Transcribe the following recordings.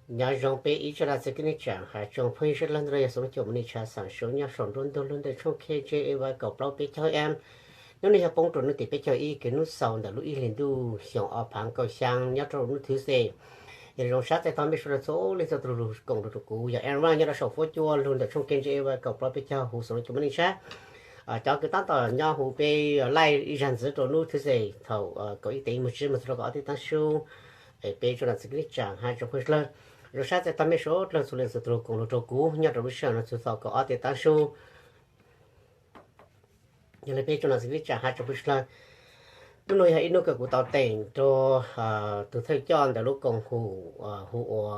Nyob zoo peb ib tsoom niam txiv kwv tij neej tsa hab tsoom phooj ywg sawv daws, ntawm no yog xov tooj cov me neej tsa xav sawv nyob saum nruab ntug lub ntiaj tshoob K J A Y kaum plaub peb caug M. Hnub no yog poob rua hnub tim peb caug ib kws hnub xaus ntawm lub ib hlis ntuj xyoo ob phav kaum xyaa nyob rua hnub Tuesday. Yog li zoo sab txais tos mej sawv daws txhua leej txhua tug lug koom nrug rua kuv yog Aaron nyob rau saum fuab cua lug ntawm tshoob K J A Y kaum plaub peb caug huv xov tooj cov me neej tsa. Cov kws taab tom nyob huv peb laij ib zag ntxiv rua hnub Tuesday thaum kaum ib teev moog tsib moog txug rua kaum ob teev taab su, es peb tsoom niam txiv kwv tij neej tsa hab tsoom phooj ywg sawv daws, zoo sab txais tos mej sawv daws txhua leej txhua tug koom lug rua kuv nyob rau lub sij hawm no txug thaum kaum ob teev taab su. Yog li peb tsoom niam txiv kwv tij neej tsa hab tsoom phooj ywg sawv daws, hnub no yog ib hnub kws kuv tau teem rua tug thawj coj ntawm lub koom haum hu ua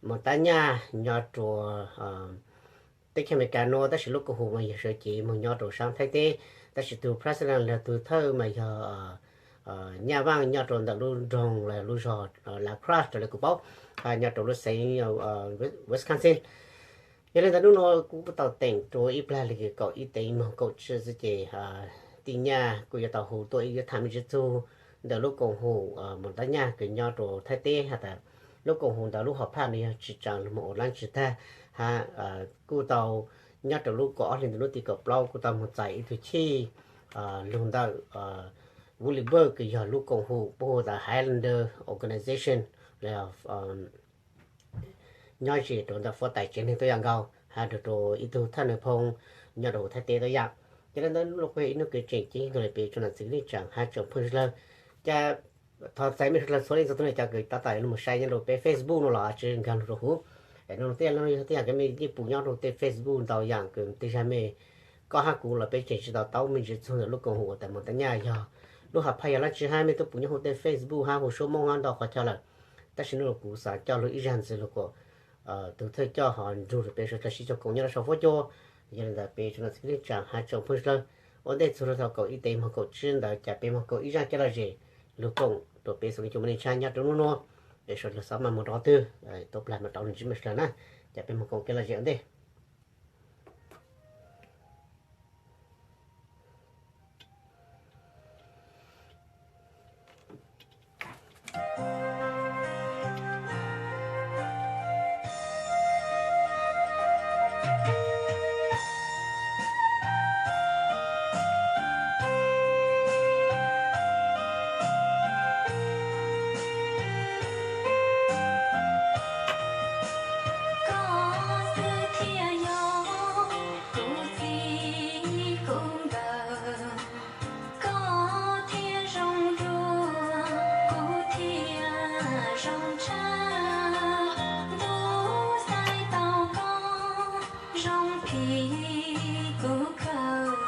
Moos Tab Nyaj nyob rua teb chaws Amelikas nuav, tab sis lub koom haum mas yog sawv cev moog nyob rua saab Thaib teb, tab sis tug president los tug thawj mas yog Nyaj Vaaj nyob rua ntawm lub nroog los lub zog La Crosse raws li kuv paub, nyob rua lub xeev Wisconsin. Yog li ntawd hnub no kuv tau teem rua ib plag le kws kaum ib teev moog kaum tsib xwb ces tij Nyaj kuj yuav tau hu tuaj ib tham me ntsis txug ntawm lub koom haum Moos Tab Nyaj kws nyob rua Thaib teb has tas lub koom haum ntawd lub hom phaj no yog tsi tsaam lug moog ua dlaab tsi tag, hab kuj tau nyob rua lub kaum ob hlis ntawm lub tim kaum plaub kuj tau moog txais ib tug chij lug ntawm Woodley Bay kws yog lub koom haum puab hu tas Highlander Organization, nyob ze rua ntawm fuab tais tsev neeg tuab yaam nkaus, hab rua ib tug thawj nws phoo nyob rua huv Thaib teb tuab yaam. Ces le ntawd hnub no kuj yog ib hnub kws tseem ceeb nkaus le peb tsoom niam txiv kwv tij neej tsa hab tsoom phooj ywg sawv daws. Ces thov txais mej sawv daws txhua leej txhua tug cov kws tab tom lug moog saib nyob rua peb Facebook no los tsi nkaag lug rua huv. Es no tej yam no yog tej yam kws mej yeej pum nyob rua tej Facebook ntau yaam kws tej zag mej, koj hab kuv los peb tseem tsi tau taub me ntsis txug ntawm lub koom haum uas tas Moos Tab Nyaj yog lub hom phaj yog dlaab tsi hab mej tub pum nyob huv tej Facebook hab huv suab Moob hab ntau qhov chaw lawm. Tab sis hnub no kuv xaav coj lug ib zag ntxiv lug kuas tug thawj coj ho nrug rua peb sawv dlawg sib koom nyob rua saum fuab cua. Yog li ntawd peb tsoom niam txiv kwv tij neej tsa hab tsoom phooj ywg sawv daws, ua ntej txug rua thaum kaum ib teev moog kaum tsib ntawd ces peb moog koom ib zag kev lom zem lug koom rua peb xov tooj cov me neej tsa nyob rua hnub no, es sawv dlawg xob maj moog rov qhov twg, tub plag mas rov lug ntsib mej sawv dlawg na. Ces peb moog koom kev lom zem ua ntej. Koj xwb thiaj yog kuv txij kuv nkawm, koj thiaj zoo dua, kuv thiaj zoo tshaj. Ntuj xaiv tau koj zoo phim kuv kawg,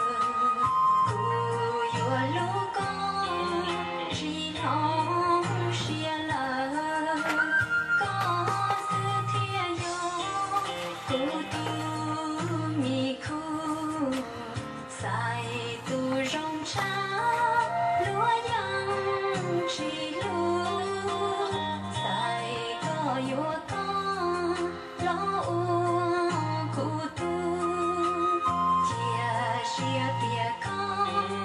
kuv yuav hlub koj tsis hnov siab lawm. Koj xwb thiaj yog kuv tus me khub, txais tus zoo tshaj luag yeej tsis hlub. Txais koj yuav koj los ua kuv tug, cia siab tias koj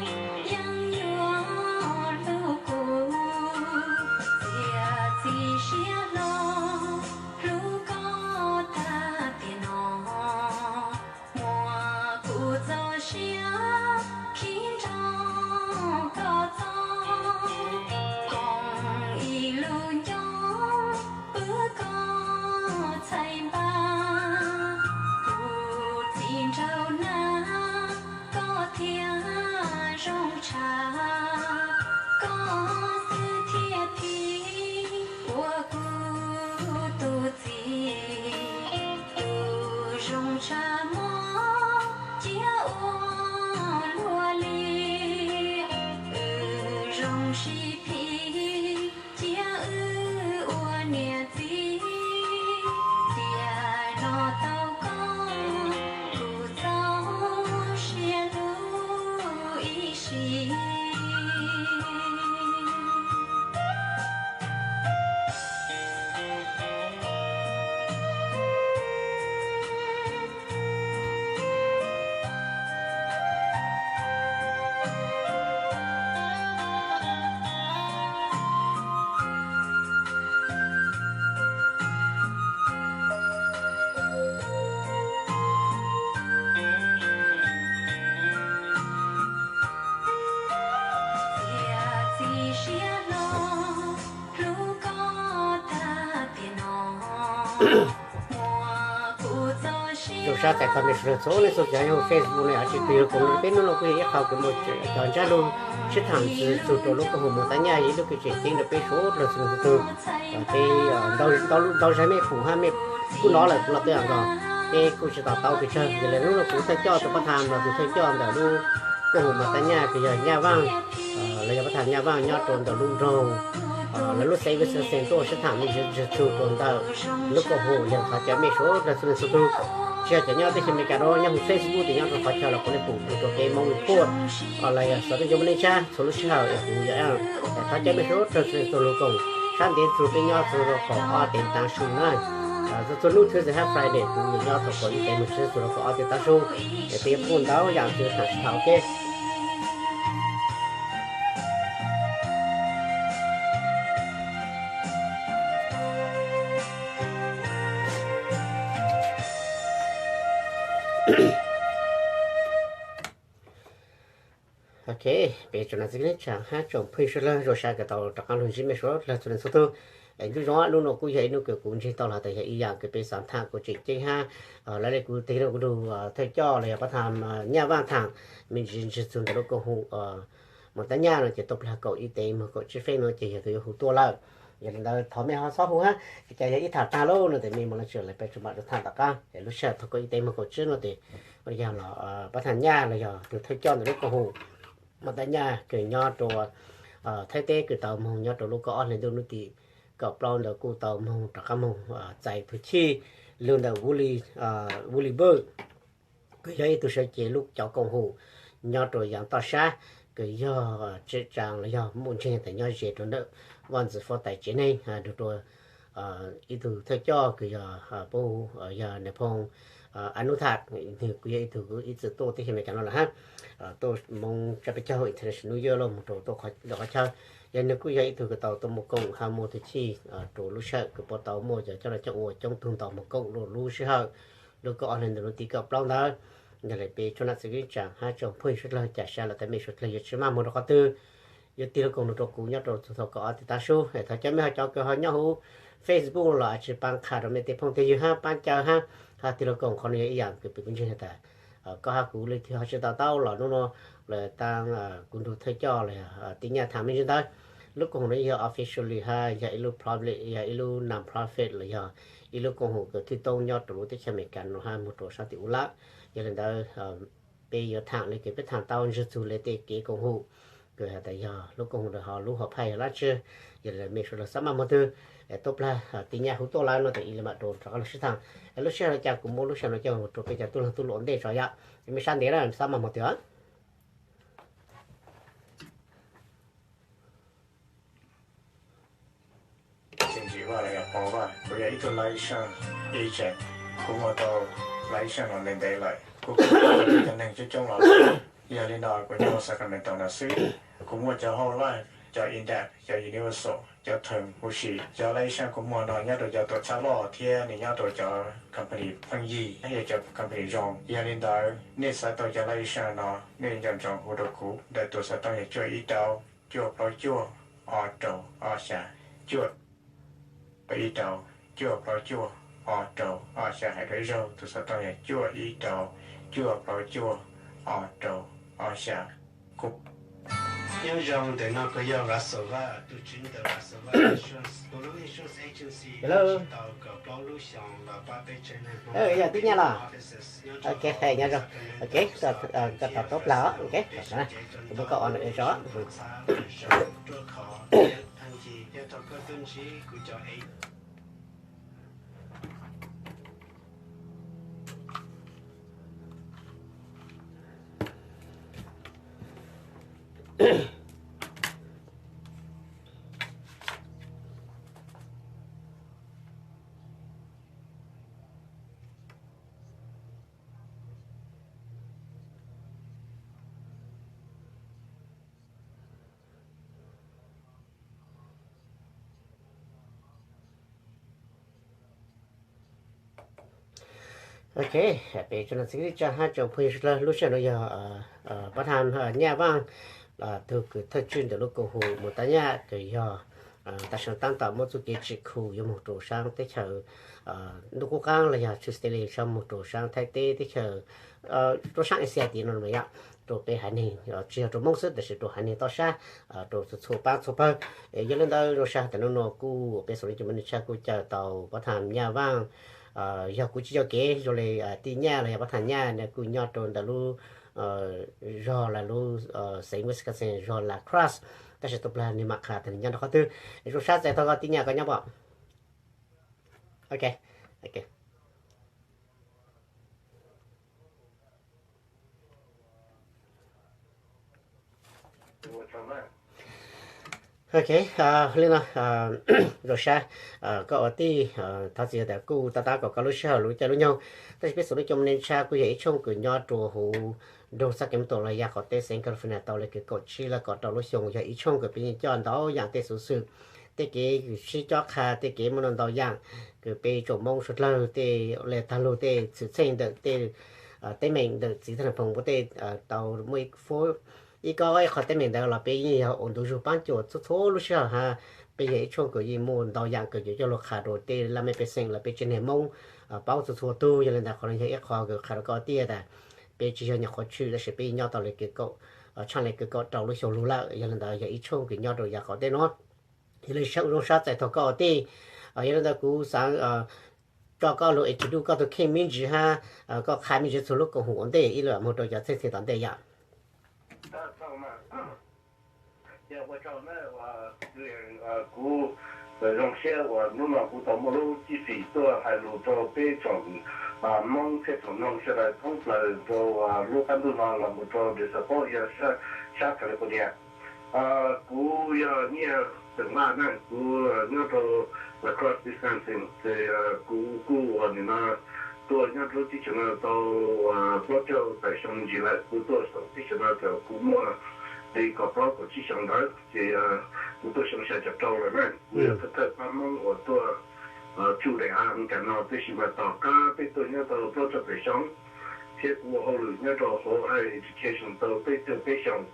yeej yuav hlub kuv. Txiav txim siab hlo hlub koj tag tiam no, muab kuv txoj sia khib nrog koj txoj, koom ib lub ncauj pw koj Zoo sab txais tos mej sawv daws txhua leej txhua tus nyob hauv Facebook no, yog tsis twg yog koom peb hnub no kuj yog ib qho kws muaj cov ntsab lug sib tham ntxiv txug rua lub koom haum Moos Tav Nyaj, yog ib lub kws tseem ceeb rua peb suav dlawg txhua leej txhua tug. Peb ntau zaug mej pum hab mej kuj nov lawm kuv los tej zaum nkaus, peb kuj tsis to taub pes tsawg. Yog le hnub no kuv thawj coj tau pab tham los tus thawj coj ntawm lub koom haum Moos Tav Nyaj kws yog Nyaj Vaaj, los yog pab tham Nyaj Vaaj nyob rua ntawm lub nroog, lawv lub xeev Wisconsin tuaj sib tham me ntsis ntxiv txug rua ntawm lub koom haum. Yog thov caw mej suav dlawg txhua leej txhua tug, tsis yog cov nyob teb chaws Amelikas no, nyob hauv Facebook tes nyob rua qhov chaw los kuv le pum txug rua peb Moob Report, los yog xov tooj cov Moob Neej Tshab txhua lub sij hawm es kuv yuav thov caw mej suav dlawg txhua leej txhua tug lug koom sab ntev txug peb nyob txug rua kaum ob teev taav su na. Txhua hnub Tuesday hab Friday kuv yuav nyob thaus kaum ib teev moog txug rua kaum ob teev taav su, es peb yuav pum ntau yaam txug tham sib tham ua ke. Ok, peb tsoom nam txiv neej tsaa hab tsoom phooj ywg suav dlawg zoo sab kws tau rov qaab lug ntsib mej suav dlawg txhua leej txhua tug. Ntuj zoo, nub no kuj yog ib nub kws kuv ntseeg tau los tas yog ib yaam kws peb xaav tham kuj tseem ceeb hab, lawv le kuv teg nuav kuv nug thawj coj los yog pab tham Nyaj Vaaj tham me ntsis ntxiv txug ntawm lub koom haum Moos Tav Nyaj no ces tau plag kaum ib teev moog kaum tsib feeb no ces yog tus yuav hu tuaj lawm. Yog le ntawd thov mej ho txhob hu hab, ces yog ib tham tag lawm no tes mej moog lawv tsi lawv peb tsi mam rua tham tom qab. Lub sij hawm thaus kaum ib teev moog kaum tsib no tes yog los pab tham Nyaj los yog tus thawj coj ntawm lub koom haum Moos Tav Nyaj kws nyob rua Thaib teb kws tau moog nyob rua lub kaum ob hli ntuj nub tim kaum plaub ntawd kuj tau moog rov qaab moog txais tug chij lug ntawm Woolly Bug, kws yog ib tug sawv cev lub cov koom haum nyob rua yaav toj sab, kws yog tseem tsaam los yog muaj ntseeg tas nyob ze rua ntawm Vaaj Ntxwv Huab Tais tsev neeg, nrug rua ib tug thawj coj kws yog puab hu yog Nais Phoo Anuthak, nwg kuj yog ib tug ib txwm tuaj teb chaws Amelikas no lawm hab, tuaj Moob tsab peb caug International Year los moog rua tuaj ntawm qhov chaw. Yog nwg kuj yog ib tug kws tau tuaj muaj koom hab muaj tug chij rua lub sij hawm kws puab tau muaj cov coj los coj ua coob tug ntau moog koom rua lub sij hawm lub kaum ob hli ntuj nub tim kaum plaub ntawd. Yog le peb tsoom nam txiv neej tsaa hab tsoom phooj ywg suav dlawg, ca sab los tas mej suav dlawg yuav tsi maj moog rua qhov twg, yuav tig lug koom nrug rua kuv nyob rua txug thaus kaum ob teev taav su. Thov caw mej ho cov kws ho nyob huv Facebook los tsi paab qha rua mej tej phooj tej ywg hab paab caw hab, ho tig lug koom. Qhov no yog ib yaam kws peb kuj ntseeg tas koj hab kuv leej twg ho tsi to taub los nub no lawv taab kuv nrug thawj coj los yog tij Nyaj tham me ntsis ntawd. Lub koom haum no yog officially hab yog ib lub public, yog ib lub non-profit los yog ib lub koom haum kws thwj toob nyob rua lub teb chaws Amelikas no hab moog rua sab tim u lab. Yog le ntawd peb yuav tham le kws peb tham tau ntsis txug le tej kev koom haum kws has tas yog lub koom haum ntawd ho lub hom phaj yog dlaab tsi. Yog le mej suav dlawg xav maj moog twg, tuaj plag tij Nyaj hu tuaj lawm no tes ib le maam rua rov qaab lug sib tham. Lub sij hawm no cas kuv muab lub sij hawm no coj rua peb cov tub leeg tub hluas ua ntej tso yom, mej sab ntev na xav maj moog twg. Kuv yog ib tug license agent, kuv muaj tau license los ntev ntev lawm, kuv kuj cov neeg coob coob los. Yog li no kuv nyob huv Sacramento no xwb, kuv muaj cov whole life, cov index, cov universal, cov term huv si. Cov license kuv muaj no nyob rau cov tuam txhab loj thiab nws nyob rau cov company pheej yig, yog cov company zoo. Yog li ntawd nej xav tau cov license no nej nco ntsoov hu rau kuv ntawm tus xov tooj yog cuaj ib rau cuaj plaub cuaj ob rau ob xya, cuaj ib rau cuaj plaub cuaj ob rau ob xya. Hais dua ib zaug, tus xov tooj yog cuaj ib rau cuaj plaub cuaj ob rau ob xya. Kuv nyob zoo, ntawm no kuv yog Russell Vaj, tus tswv ntawm Russell Vaj Insurance, kuv lub insurance agency tau kaum plaub lub xyoos los pab peb tsev neeg Hmoob yog tij Nyaj los. Ok, nyob zoo. Ok, koj tau tuaj plag os. Ok, kuv muab koj ua no tso. Ok, peb tsoom nam txiv neej tsa hab tsoom phooj ywg sawv dlawg, lub sij hawm no yog pab tham Nyaj Vaaj, tug kws thawj tswj ntawm lub koom haum Mus Tav Nyaj kws yog Tam sim no tab tom muab txuj kev tsim khu yuav moog rua saab teb chaws ntuj qub qaab los yog Australia, saab moog rua saab Thaib teb teb chaws, rua saab Asia tim no yom, rua peb haiv neeg, tsi yog rua Moob xwb tab sis rua haiv neeg toj sab, rua txhua paab txhua pawg. Yog le ntawd zoo sab tam nub nuav kuj peb xeem lub cov me neej tshaj kuj caw tau pab tham Nyaj Vaaj, yog kuv tsi coj kev zoo le Tij Nyaj los yog pab tham Nyaj nws kuj nyob rua ntawm lub zog lub xeev Wisconsin zog La Crosse, tab sis tau plag nwg mam qha tas nwg nyob rua qhov twg. Zoo sab txais tau koj Tij Nyaj koj nyob pom. Ok, ok. Ok, le no zoo sab koj ua tij, thov txim tas kuj tab tab kom koj lub sij hawm lub caij lub nyoog, tab sis peb xeem lub cov me neej tshaj kuj yog ib tshooj kws nyob rua huv nroog Sacramento los yog qhov teb xeev California tau le kws kaum tsib lawm kom rau lub xyoo yog ib tshooj kws peb yeej coj ntau yaam tej xuv xwm, tej kev sib cob qha, tej kev muaj ntau yaam kws peb tsoom Moob suav dlawg tej le taag lug tej xwm txheej ntawm tej teeb meem ntawm txiv Thaj Nais Phoom tej tau muaj ib kob ib qho teeb meem ntawd los peb yeej yog ua ntu zug paab cuam txhua txhua lub sij hawm hab. Peb yog ib tshooj kws yeej muaj ntau yaam kws yuav coj lug qha rua tej laj mej pej xeem los peb tsev neeg Moob paub txhua txhua tug. Yog le ntawd qhov no yog ib qho kws qha rua koj tij tas peb tsi yog nyuam qhuav tshwm tab sis peb yeej nyob tau le kws kaum, tshaj le kws kaum rau lub xyoo lug lawm. Yog le ntawd yog ib tshooj kws nyob rua yav qaum teb nuav. Yog le zoo sab txais tau koj ua tij, yog le ntawd kuv xaav tso koj lug introduce koj tug kheej me ntsis hab koj qha me ntsis txug lub koom haum ua ntej ib lub moog rua cov txheej txheej tom ntej yom. Kuv zoo siab uas hnub no kuv tau muaj lub cib fim tuaj hais lus rau peb tsoom Moob thiab tsoom mloog sawv daws thoob plaws rau lub qab ntuj no los mus rau nws xav paub yog sab California. Kuv yog Nyiaj Xeem Vaj na, kuv nyob rau La Crosse, Wisconsin, ces kuv kuj uas nim no tuaj nyob rau teb chaws no tau plaub caug tawm xyoo ntsis lawm. Kuv tuaj saum teb chaws no thaum kuv muaj li kaum plaub kaum tsib xyoo ntawd, ces kuv tuaj xyoo xya caum rau lawm na. Kuv yog thawj thawj pab Moob uas tuaj tsuj daim av Meskas no, tab sis mas tom qab peb tuaj nyob tau plaub caug peb xyoo, thiab kuv ua hauj lwm nyob rau hauv higher education tau peb caug peb xyoo.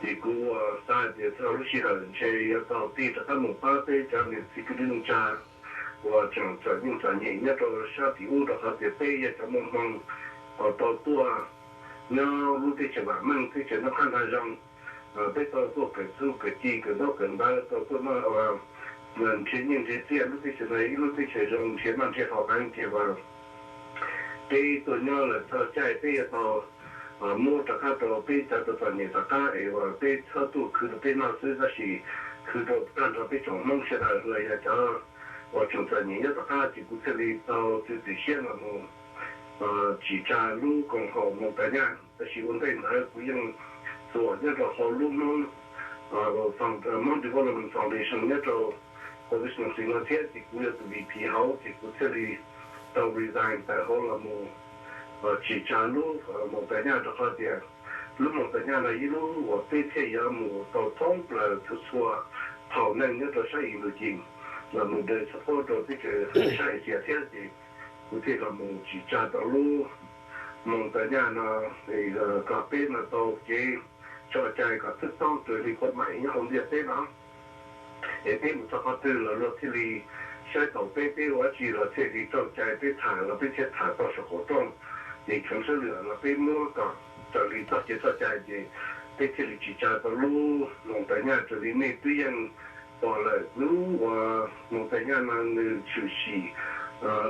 Ces kuv xav hais tias txog lub sij hawm ntshe yuav tau tig rov qab mus pab peb cov niam txiv kwv tij neej tsa uas tseem txom nyem txom nyem nyob rau sab tim ub, rau qhov tias peb yog cov muaj hmoo uas tau tuaj nyob lub teb chaws vam meej, teb chaws noj qab noj zoo. Peb tau tuaj kawm txuj kawm ci kawm ntaub kawm ntawv, tau tuaj nrhiav nyiaj nrhiav txiaj. Lub teb chaws no ib lub teb chaws zoo nrhiav noj nrhiav haus heev, ces uas peb tuaj nyob lawm txog caij peb yuav tau muab rov qab rau peb cov txom txom nyem tom qab es uas peb txhob tuaj khwv rau peb noj xwb, tab sis khwv rau tag nrho peb tsoom Hmoob sawv daws los yog cov uas tseem txom nyem nyob tom qab. Ces kuv thiaj li tau txiav txim siab los mus tsim tsa lub koom haum Moos Tais Nyaj. Tab sis ua ntej ntawd kuv yeej txuas nyob rau hauv lub Hmoob, Hmong Development Foundation nyob rau Wisconsin no thiab, ces kuv yog tus V P hauv, ces kuv thiaj li tau resign tawm hauv los mus tsim tsa lub Moos Tais Nyaj, rau qhov tias lub Moos Tais Nyaj no ib lub uas peb thiaj yuav mus tau thoob plaws txhua txhua thaum neeg nyob rau sab Indo Chin los mus daws support rau teb chaws sab Asia thiab. Ces kuv thiaj los mus tsim tsa tau lub Moos Tais Nyaj no kom peb no tau kev tso cai kom xwb txoob raws li koj maim nyob hauv ntiaj teb no. Es peb mus txog qhov twg los luag thiaj li saib taus peb, peb ua dab tsi los thiaj li txoj cai, peb tham los peb thiaj tham tau saum qaum rooj. Ces cheem sab lwm los peb muab kom raws li txoj kev txoj cai, ces peb thiaj li tsim tsa tau lub Moos Tais Nyaj raws li nej twb yeej pom lawm. Lub uas Moos Tais Nyaj no nws tshwm sim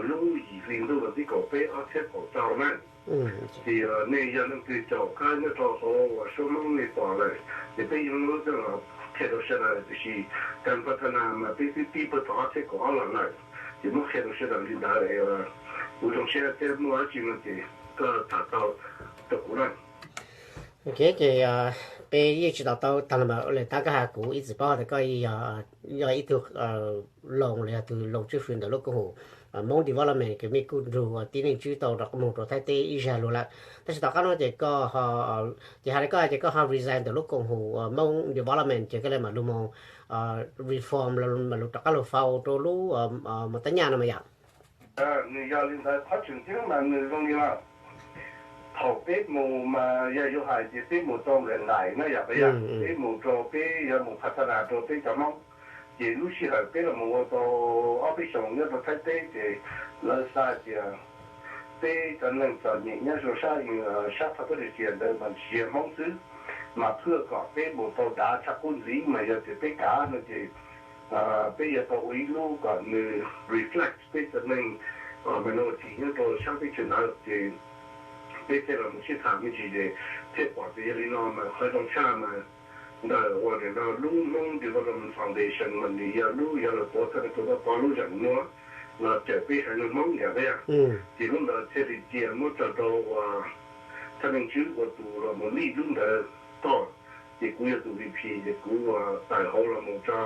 lub yim hli ntuj vas thib kaum peb ob txhiab kaum rau na. Ces nej yog leej twg caum qab nyob rau hauv uas suab Hmoob nej pom lawm, ces peb yeej muab coj los qhia rau sawv daws, tiam sis kas pha tha nas mas peb twb pib puag thaum ob txhiab kaum ob los lawm. Ces muab qhia rau sawv daws li ntawd, kuv zoo siab thiab muaj dab tsi no ces koj tham tau rau kuv na. Ok, ces peb yeej tsis to taub tag los mas ua le tab koj has kuv ib txwm paub tas koj yog ib tug loos los yog tug loos tswj fwv ntawm lub koom haum Hmoob Development kws mej kuj nrug tib neeg tswb tau rov qab moog rau Thaib teb ib zag lug lawm. Tab sis tom qab no ces koj, ces has le koj ces koj ho resign ntawm lub koom haum Hmoob Development ces koj le mam lug moog reform los mam lug rov qab lug faus rau lub Moos Tais Nyaj no mas yom. Nws yog li ntawd, qhov tseem ceeb mas nws zoo li no. Thaum peb mus mas yog yuav hais ces peb mus rau nqaim nqaim na yom, peb mus rau peb yuav mus pha tha nas rau peb cov Hmoob. Ces lub sij hawm peb los mus ua tau ob peb xyoos nyob rau Thaib teb ces lawv xav tias peb cov neeg txom nyem nyob rau sab, sab Pakistan ntawd mas tsis yog Hmoob xwb, mas phwj kom peb mus tau dav tshaj qub ntxiv mas yog tias peb kav no ces peb yuav tau ua ib lub kom nws reflect peb cov neeg minority nyob rau sab teb chaws ntawd ces peb thiaj los mus sib tham me ntsis ces thiaj pom tias yog li no mas qhov zoo tshaj mas ntawm ua nim no lub Hmoob Development Foundation mas nws yog lub, yog lawv puav thawj tug pab pov lub zeem muab los cawm peb haiv neeg Hmoob yom thiab. Ces lub ntawd thiaj li cia muab tso rau ua thaj neej tswb ua tus los mus lead lub ntawd tod. Ces kuv yog tus V P ces kuv ua tawm hauv los mus tso,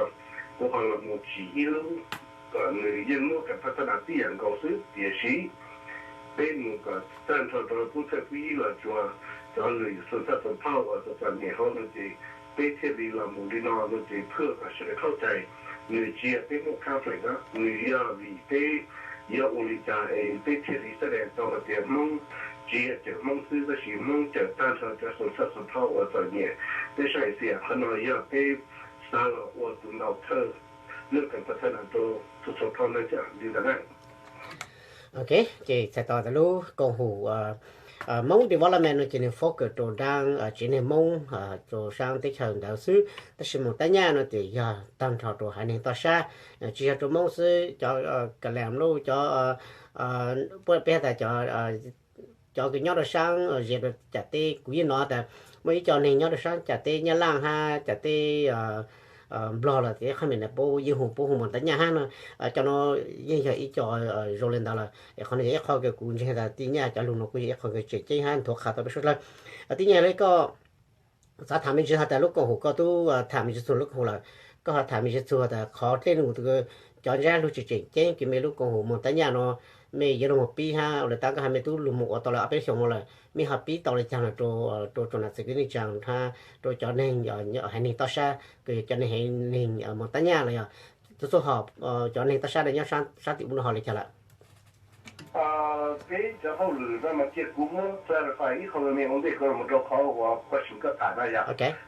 kuv ho los mus tsim ib lub kom nws yeej muab kam pab thab nas tib yam nkaus xwb, tiam sis peb mus kom tag nrho rau pub thawj pub ib los tsuas cov lwm xu thaj xu phauj uas txom txom nyem hauv no ces peb thiaj li los mus li no no ces phwj kom sawv daws khaub cai. Nws tsis yog peb muaj conflict na, nws yog vim peb yuav ua li cas es peb thiaj li xab dees tau hais tias Hmoob tsis yog cawm Hmoob xwb tab sis Hmoob cawm tag nrho cov xu thaj xu phauj uas txom nyem peb sab Asia. Qhov no yog peb xav los ua tus ntaus thawj lub kam pab thab nas rau xu thaj xu phauj no thiab li ntawd na. Ok, ces txhais tau tias lub koom haum Hmoob Development no ces nws focus rau dab tsev neeg Hmoob rau sab teb chaws ntawd xwb, tab sis Moos Tab Nyaj no ces yog tag nrho rau haiv neeg toj sab, tsis yog rau Hmoob xwb, cov Ka Lees Luj, cov, peb has tas cov kws nyob rau sab ze rau cas teb, kuv yeej hnov tas muaj ib co neeg nyob rau sab cas teb Nyab Laj hab cas teb Nplog los tias qhov me ntawd puab yeej hu, puab hu Moos Tab Nyaj hab no, cov no yeej yog ib co zoo li ntawd lawm. Es qhov no yog ib qho kws kuv ntseeg tas tib nyaj cov lug no kuj yog ib qho kws tseem ceeb hab nthuav qha tau peb suav dlawg. Tib nyaj li koj xav tham me ntsis has tas lub koom haum koj tub tham me ntsis txug lub koom haum lawm, koj ho tham me ntsis txug has tas qhov dlej lug, cov ntsab lug tseem tseem ceeb kws mej lub koom haum Moos Tab Nyaj no mej yuav lug moog pib hab ua le tab koj has mej tub lug moog ua tau le ob peb xyoos moog lawm, mej ho pib tau le caag lawm rau, rau tsoom nam txiv kwv tij neej tsaa hab rau cov neeg, haiv neeg toj sab kws yog cov neeg, haiv neeg Moos Tab Nyaj los yog txhua txhua hom cov neeg toj sab le nyob sab tim ub no ho le caag lawm. Peb cov hauj lwm no mas cia kuv muab clarify ib qho me me ua ntej koj lug moog rau qhov uas question koj tham na yog,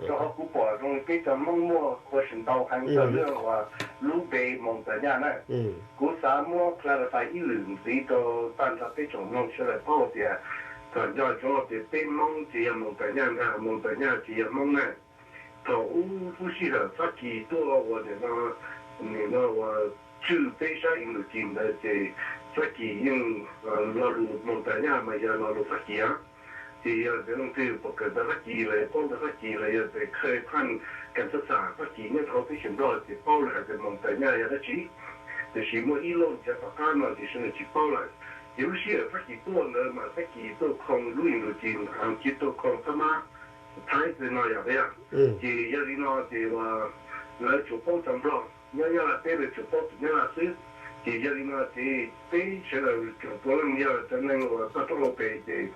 rau qhov kuv pom zoo li peb cov Hmoob muaj question ntau heev kawg lub uas lub npe Moos Tab Nyaj na. Kuv xav muab clarify ib lwm ntxiv rau tag nrho peb tsoom mloog sawv daws paub tias kom nco ntsoov tias peb Hmoob tsis yog Moos Tab Nyaj ntag, Moos Tab Nyaj tsis yog Hmoob na. Thaum ub lub sij hawm Fab Kis tuaj ua nim no, nim no uas tswj peb sab Indochin ntawd ces Fab Kis yeej lo lus Moos Tab Nyaj mas yog lo lus Fab Kis. Ces yog tias leej twg pom kawm ntawv Fab Kis los yog paub ntawv Fab Kis los yog tias khaws phaj kam txhab xam Fab Kis nyob rau hauv teb chaws Nplog ces paub lawm hais tias Moos Tab Nyaj yog dab tsi. Tiam sis muaj ib lub cov tom qab no ces sawv daws tsis paub lawm. Ces lub sij hawm Fab Kis tuaj ntawd mas Fab Kis tuaj khoo lub Indochin, Aas Kiv tuaj khoo Thab Mab, Thaib txwv no yog tias. Ces yog li no ces uas lawv tsuas paub cov Nplog, nyob Nyab Laj teb lawv tsuas paub tus Nyab Laj xwb. Ces yog li no ces peb sawv daws tsoom puav leej yog cov neeg uas toj roob hauv pes ces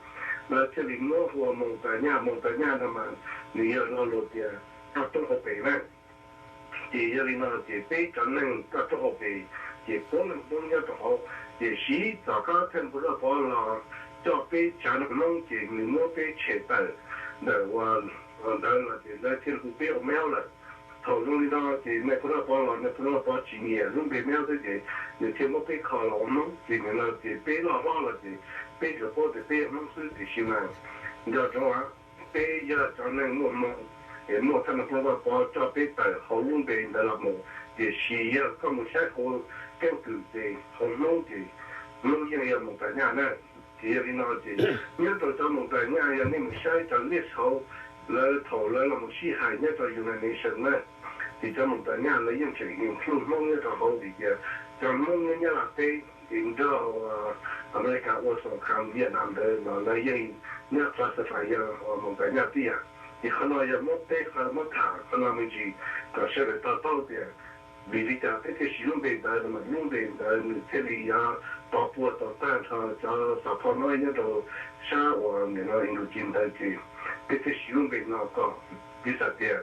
lawv thiaj li muab hu ua Moos Tab Nyaj, Moos Tab Nyaj no mas nws yog lo lus tias toj roob hauv pes na. Ces yog li no ces peb cov neeg toj roob hauv pes ces puav leej Hmoob nyob rau hauv. Tiam sis tom qab thawj Pub Raj Pov los coj peb tsav neeg Hmoob ces nws muab peb tshem tawm ntawm uas ntawd los ces lawv thiaj hu peb ua Meob lawm. Thaum zoo li no ces nais Pub Raj Pov los nais Pub Raj Pov tsis nyiam lub npe Meob xwb ces nws thiaj muab peb kho los ua Hmoob. Ces nim no ces peb loj hlob los ces peb tsuas paub tias peb yog Hmoob xwb tiam sis mas nco ntsoov peb yog cov neeg muaj hmoo, es muaj thawj neeg Pub Raj Pov coj peb tawm hauv lub npe ntawd los mus, tiam sis yog koj mus saib hauv keeb kwm ces hauv Hmoob ces Hmoob yeej yog Moos Tab Nyaj na. Ces yog li no ces nyob rau cov Moos Tab Nyaj yog nej mus saib cov list hauv lawv thaum lawv los mus sib hais nyob rau United Nations na, ces cov Moos Tab Nyaj lawv yeej tseem include Hmoob nyob rau hauv vim tias cov Hmoob nyob Nyab Laj teb es nrog Amelikas ua xoom kha Vietnam ntawd los lawv yeej nyob classify yog Moos Tab Nyaj tib yam. Ces qhov no yog muab teb qhov muab tham qhov no me ntsis kom sawv daws to taub tias vim li cas peb thiaj siv lub npe ntawd no mas lub npe ntawd nws thiaj li yuav pov puag tau tag nrho cov xav phoj no nyob rau sab uas nim no Indochin ntawd ces peb thiaj siv lub npe no kom piv xam tias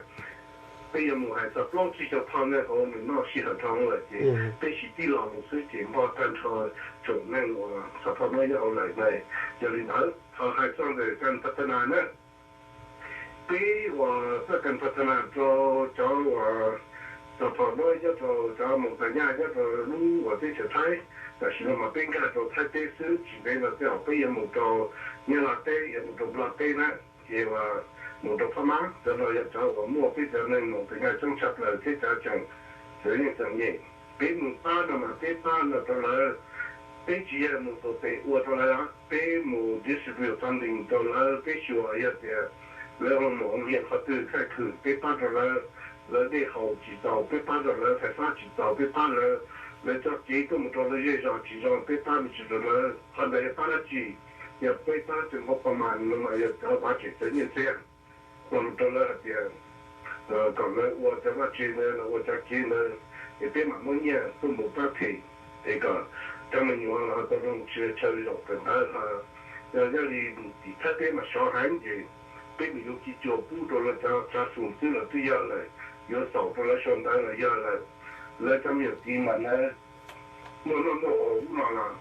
peb yuav mus hais txog plaub tsib caug phoj neeg hauv nws noj sij hawm dhau lawm ces peb siv tib lo mus xwb ces npog tag nrho tsoom neeg uas xav phoj no nyob hauv lawm na. Yog li ntawd thov hais txog ntawm kam pha tha na na, peb uas txoj kam pha tha na rau cov uas Phom Nuab nyob rau cov Moos Tais Nyaj nyob rau lub uas teb chaws Thaib, tam sim no mas peb nkag rau Thaib teb xwb, tsis ntev no tej zaum peb yuav mus rau Nyab Laj teb, yuav mus rau Nplog teb na. Ces uas mus rau Phab Mab, cov no yog cov uas muaj peb cov neeg Moos Tais Nyaj coob tshaj plaws thiab cov tseem txawv yeej txom nyem. Peb mus pab no mas peb pab no rau lawv, peb tsis yog mus tus tes ua rau lawv, peb mus distribute funding rau lawv, peb xyuas yog tias lawv ho mus hoo hias qhov twg thaij khwm peb pab rau lawv, lawv dej haus tsis txaus peb pab rau lawv, fais fab tsis txaus peb pab lawv, lawv txoj kev tuaj mus rau lawv zej zos tsis zoo peb pab me ntsis rau lawv. Qhov ntawd yog pab dab tsi? Yog peb pab tseem nqua pa mas no mas yog cov vaj tseem txawv nyiaj txiag, ua rau lawv hais tias kom lawv ua cov vaj tse ntawd los ua cov kev ntawd, es peb mam muab nyiaj tuaj mus pab them, es kom cov me nyuam los tau zoo chaw zaum kawm ntawv. Yog li tim Thaib peb mas sov heev ces peb mus yuav kiv cuas pub rau lawv cov classroom xwb los twb yog lawm, yuav xaus rau lawv sau ntawv los yog lawm. Lawv cov me nyuam tid mas lawv muaj noj muaj haus ub no los,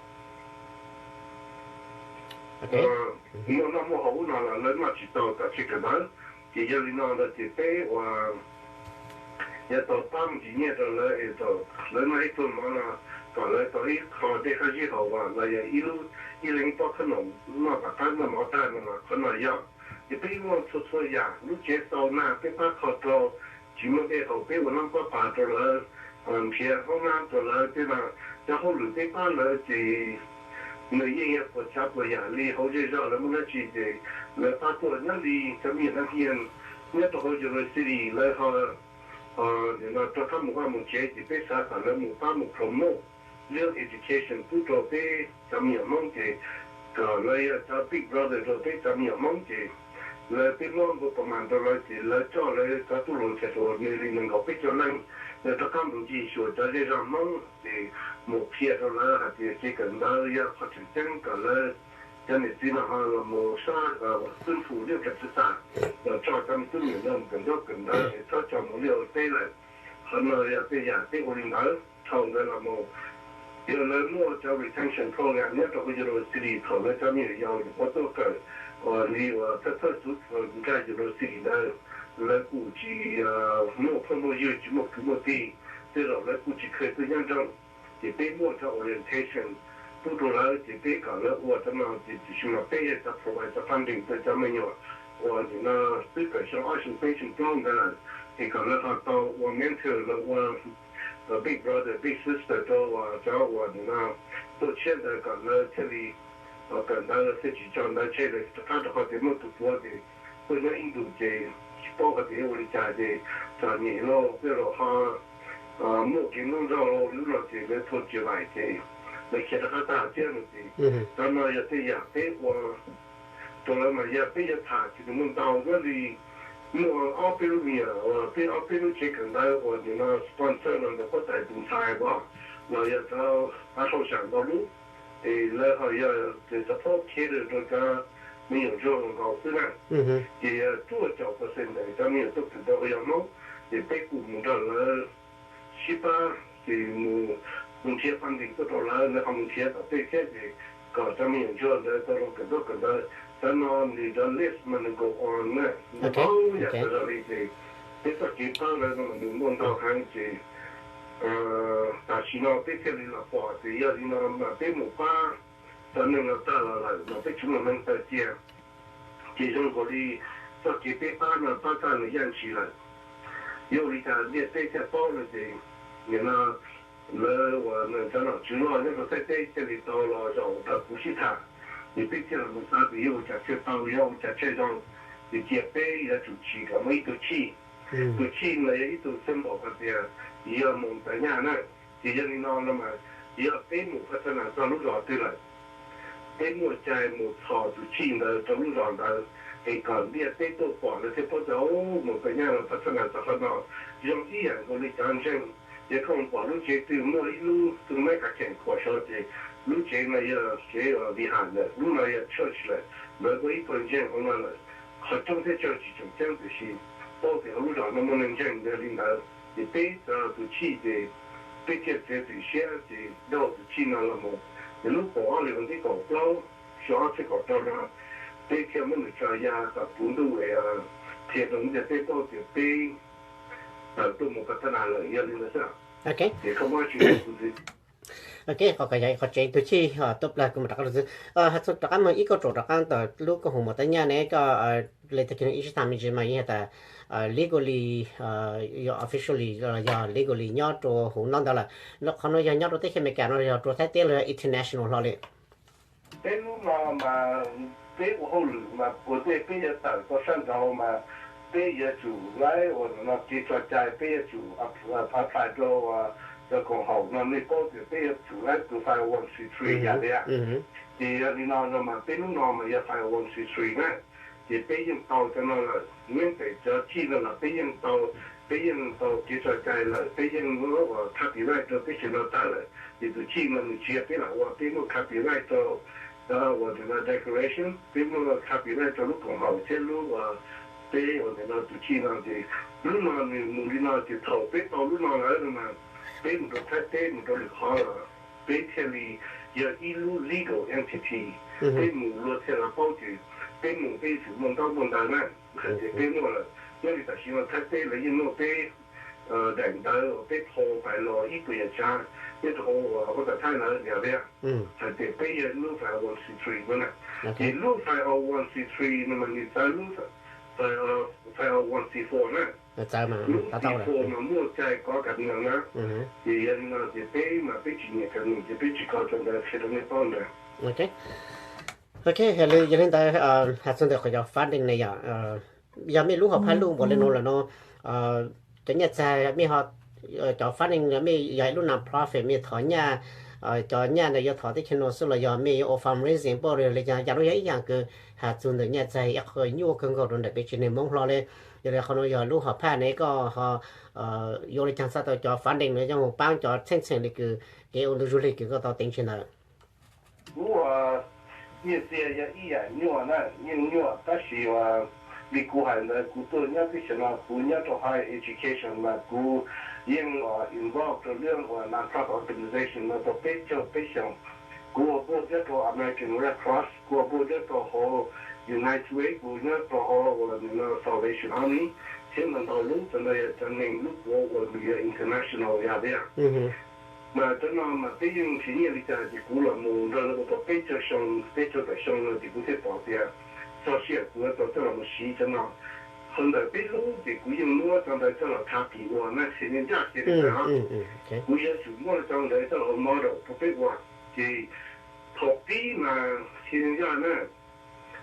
muaj noj muaj haus ub no los lawv noj tsis tau tam sim kawm ntawv. Ces yog li no ntawd ces peb uas yuav tau pab me ntsis nyiaj rau lawv es lawv noj ib pluag mov no, kom lawv tau ib qho dej qab zib haus los yog ib lub, ib leeg ib pob qhob noom noj tom qab noj mov tag no los qhov no yog. Ces peb muaj txhua txhua yam, lub tsev xau nag peb pab kho rau, tsis muaj dej haus peb ua nab pab pas rau lawv, nrhiav hoob nab rau lawv, tej no cov hauj lwm peb pab lawv ces nws yeej yog puas tsav puas yam li hauv zej zog lawv muaj dab tsi ces lawv pab tuaj. Nyob li cov me nyuam nas hias nyob rau hauv university lawv ho rov qab mus vaj mus tsev ces peb xav kom lawv mus pab mus promote real education pub rau peb cov me nyuam Hmoob ces kom lawv yog cov big brother rau peb cov me nyuam Hmoob ces lawv peb muab nqua pa mas rau lawv ces lawv coj lawv cov tub hluas ntxhais hluas nws li nees nkaum peb caug leej, lawv rov qab mus ncig xyuas cov zej zog Hmoob ces mus qhia rau lawv hais tias kev kawm ntawv yog qhov tseem ceeb kom lawv cov niam txiv no ho los mus sab xwb fum liaj kam txwv tas, los tso cov me tub me nyuam no mus kawm ntaub kawm ntawv es txhob tso mus liaj ua teb lawm. Qhov no yog tej yam peb ua li ntawd. Dhau ntawd los mus, yog lawv muaj cov retention program nyob rau hauv university thaum lawv cov me nyuam yaus yuav tuaj kawm uas li uas thawj thawj txuv nkag university ntawd, lawv kuj tsis muaj phooj muaj ywg, tsis muaj kwv muaj tij, tej zaum lawv kuj tsis khw tuaj nyob nroog. Ces peb muaj cov orientation pub rau lawv ces peb kom lawv ua cov no ces tiam sis mas peb yog cov provide cov funding rau cov me nyuam uas nim no twb kawm xyoo ob xyoo peb xyoo plaub ntawd lawm, es kom lawv ho tau ua mentor los ua big brother big sister rau uas cov uas nim no tuaj tshiab ntawd kom lawv thiaj li kawm ntawv thiaj tsis tso ntawv tseg lawm rov qab rau qhov tias muaj tus puav ces tuaj nyob ib ntus ces tsis paub hais tias yuav ua li cas ces txom nyem lauj, tej zaum ho muaj kev ntxooj nraug lauj, lub no ces lawv thua tsis laim ces lawv khiav rov qab tag thiab no ces cov no yog tej yam peb ua rau lawv mas yog peb yuav tham ces nws muaj ntau nyob li muaj ob peb lub me nyuam uas peb ob peb lub tsev kawm ntawv uas nim no sponsor los ntawm huab tais tus ntxhais uas los yog cov av hauj sam ntau lub es lawv ho yog support cater rau cov me nyuam ntsuag nkaus xwb na. Ces yog cuaj caum percent ntawm cov me nyuam tuaj kawm ntawv uas yog Hmoob ces peb kuj mus nrog lawv sib pab ces mus, mus nrhiav funding tuaj rau lawv, lawv ho mus nrhiav tom tej thiab ces kom cov me nyuam ntsuag ntawd tau zoo kawm ntaub kawm ntawv. Cov no nws cov list mas nws go on na, nws ntau yam tas zog li ces peb txoj kev pab lawv no mas nws muaj ntau heev ces tam sim no peb thiaj li los pom ces yog li no mas peb mus pab cov neeg no tag los lawm mas peb tsis muaj neeg taw cia. Ces zoo nkaus li txoj kev peb pab no pab tag nws yaj ntshis lawm. Yuav ua li cas ntiaj teb thiaj paub no ces nim no lawv uas cov nom tswv loj nyob rau Thaib teb thiaj li tau los zaum nrog kuv sib tham, ces peb thiaj los mus xav tias yuav ua cas thiaj tau, yuav ua cas thiaj zoo. Ces cia peb yuav tsum tsim kom muaj ib tug chief. Tus chief no yog ib tug symbol hais tias yog Moos Tais Nyaj na. Ces yog li no no mas yog peb mus pha txhab nas txog lub zos twg lawm, peb muaj cai mus txhos tus chief ntawd rau lub zos ntawd, es kom ntiaj teb tuaj pom lawv thiaj paub tias Moos Tais Nyaj los pha txhab nas txog qhov no. Zoo ib yam nkaus li cov ntseeg, yog koj mus pom lub tsev twg muaj ib lub tug maib kav kheem khuam saud ces lub tsev no yog tsev vihar lawm, lub no yog church lawm, lawv muaj ib tug ntseeg hauv no lawm. Qhov coob thiab tsawg tsis tseem ceeb tiam sis paub tias hauv lub zos no muaj neeg ntseeg ntawd li ntawd. Ces peb cov tus chief ces peb thiaj txiav txim siab ces nrog tus chief no los mus. Ces lub kaum ob hlis vas thib kaum plaub xyoo ob txhiab kaum rau no peb thiaj muab nws tso ya kom puv ntuj es qhia rau ntiaj teb paub tias peb tawm tuaj mus Patna lawm, yog li ntawd xwb. Ok, qhov kawg yog qhov tseeb, tus chij tuaj plag kuv mam rov qab los xwb. Has txog rov qab mus ib kauj ruam rov qab ntawm lub koom haum muam Tab Nyaj ne, koj li tag kis ib sib tham me ntsis mas yeej has tas legally, yog officially los yog legally nyob rau hauv no ntawd lawm. Qhov no yog nyob rau teb chaws Amelikas no los yog rau Thaib teb los yog international hlo li? Peb hnub no mas peb ua hauj lwm mas puas tej peb yuav tawm tau sab nraud mas peb yuav tsum laib ua no kev tso cai, peb yuav tsum apply rau cov koom haum no, nej paub tias peb yuav tsum laib tus five oh one c three yam tias. Ces yog li no no mas peb hnub no mas yog five oh one c three na, ces peb yeej tau cov no lawm, nyob pem cov chij no los peb yeej tau, peb yeej tau kev tso cai lawm, peb yeej muab ua copyright rau peb sawv daws tawm lawm. Ces tus chij no nws tsis yog peb lam ua, peb muab copyright rau, ua decoration, peb muab copyright rau lub koom haum thiab lub, peb ua ntawm no tus chij no ces lub no nws mus li no ces thaum peb tau lub no lawm no mas peb mus rau Thaib teb mus rau lwm qhov los peb thiaj li yog ib lub legal entity, peb mus luag thiaj li paub ces peb mus peb yuav tsum muaj ntaub muaj ntawv na. Hais tias peb muaj lawm, nyob li tam sim no Thaib teb lawv yeej muaj peb daim ntawv uas peb thau pais los ib puas yam tsav nyob rau hauv ua tas thaib lawv yam tias hais tias peb yog lub five oh one c three no na. Ces lub five oh one c three no mas nws txawv lub five oh one c four na. Lub c four mas muaj cai kov kam mus na. Ces yog li no ces peb mas peb tsis nyiam kam mus ces peb tsis kov cov ntawd qhia rau nej paub ntawd. Ok, yog li ntawd has txog ntawm qhov cov funding ne yom, yog mej lub hom phaj luj npaum li no lawm no, cov nyaj txag mej ho, cov funding mej yog ib lub non-profit mej thov nyaj, cov nyaj ntawd yuav thov teb chaws no xwb los yog mej yuav ua fundraising pab li cas? Yam no yog ib yam kws has txug ntawm nyaj txag ib qho nyuaj kawg nkaus rau ntawm peb tsev neeg Hmoob hlo li. Yog li qhov no yog lub hom phaj ne koj ho yuav ua li cas txhaj tau cov funding no coj mus paab cov txheej txheem li kws kev ua ntu zug li kws koj tau teev tseg ntawd? Kuv ua nyiaj txiag yog ib yam nyuaj na, yeej nyuaj tab sis ua li kuv hais ntawd kuv tuaj nyob teb chaws no kuv nyob rau higher education mas kuv yeej involve rau lub ua non-profit organization no tau peb caug peb xyoos. Kuv ua board nyob rau American Red Cross, kuv ua board nyob rau hauv United Way, kuv nyob rau hauv ua Salvation Army, thiab ntau ntau lub, cov ntawd yog cov neeg lub kuv ua nws yog international yog tias. Mas cov no mas peb yeej nrhiav nyiaj li cas ces kuv los mus nrog lawv ua tau peb caug xyoo, peb caug tawm xyoo no ces kuv thiaj pom tias txog sij hawm kuv yuav tau coj los mus siv cov no. Qhov ntawd peb hlub ces kuv yeej muab cov ntawd coj los copy ua na, qhia ncaj qhia li ntawd. Kuv yuav tsum muab cov ntawd coj los ua model rau peb ua. Ces thaum pib mas qhia ncaj na,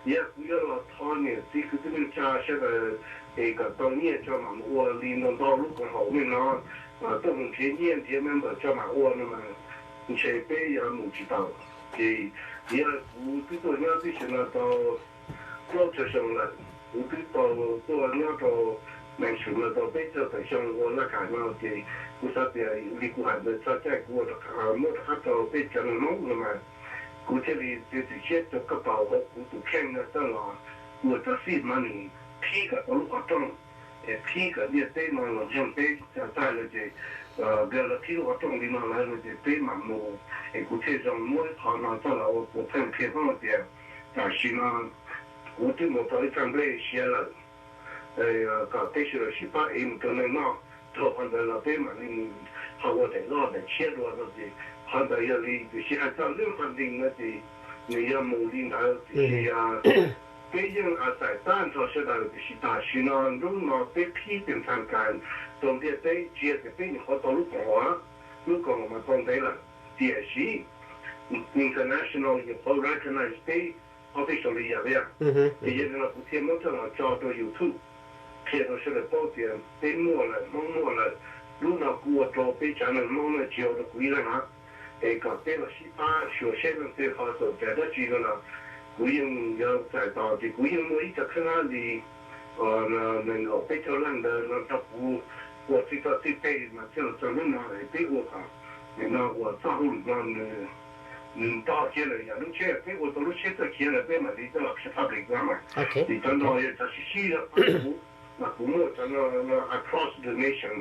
yog kuv yuav los thov niam txiv kwv tij neej tsa sawv daws es kom tau nyiaj tso mam mus ua li ntau ntau lub koom haum nej no, tuaj mus nrhiav nyiaj nrhiav member tso mam ua no mas ntshe peb yuav mus tsis tau. Ces yog kuv twb tuaj nyob teb chaws no tau plaub caug xyoo lawm, kuv twb tau tuaj nyob rau Manhattan no tau peb caug tawm xyoo ua laj kam no ces kuv xav tias li kuv hais ntawd txog caij kuv muab rov qab rau peb cov neeg Hmoob no mas kuv thiaj li txiav txim siab rau koj tau hauv kuv tus kheej no coj los ua cov seed money, qhib kom tau lub qhov rooj, es qhib kom ntiaj teb no los ntseeg peb tag lawm ces, nkawd los qhib lub qhov rooj li no lawm no ces peb mam mus. Es kuv thiaj zoo muab qhov no coj los ua kuv pheej qhia Hmoob tias tam sim no kuv twb mus tau ib txoj nplej siav lawm, kom peb sawv daws sib pab ev mus rau neeg noj, rau qhov ntawd los peb mam li mus ho ua daim loj daim tshiab dua no ces qhov ntawd yog li. Tiam sis hais txog lub funding no ces nws yog mus li ntawd tiam sis peb yeej a txais tag nrho sawv daws tiam sis tam sim no nruab no peb qhib tes ntxhas kas rau ntiaj teb tsis yog tias peb nyuam qhuav tau lub koom haum, lub koom haum mas tau ntev lawm tiam sis international nyuam qhuav recognize peb officially yom. Ces yog li no kuv thiaj muab coj los tso rau YouTube qhia rau sawv daws paub tias peb muaj lawm, Hmoob muaj lawm. Lub no kuv ua rau peb tsav neeg Hmoob na, tsis ua rau kuv ib leeg na. Es kom peb los sib pab xyuas seb leej twg ho xav txais dab tsi no los kuv yeej yuav txais tos. Ces kuv yeej muaj ib co kheej li nees nkaum peb caug leej ntawd no nrog kuv ua txij txoj txij peg mas thiaj los txog hnub no es peb ua kom nim no ua txoj hauj lwm no nws nto kiag lawm yom. Lub tsheb peb ua tau lub tsheb txawj khiav lawm peb mam li coj los public no mas. Ces cov no yog cov sib sib zog pab kuv, mas kuv muaj cov no across the nation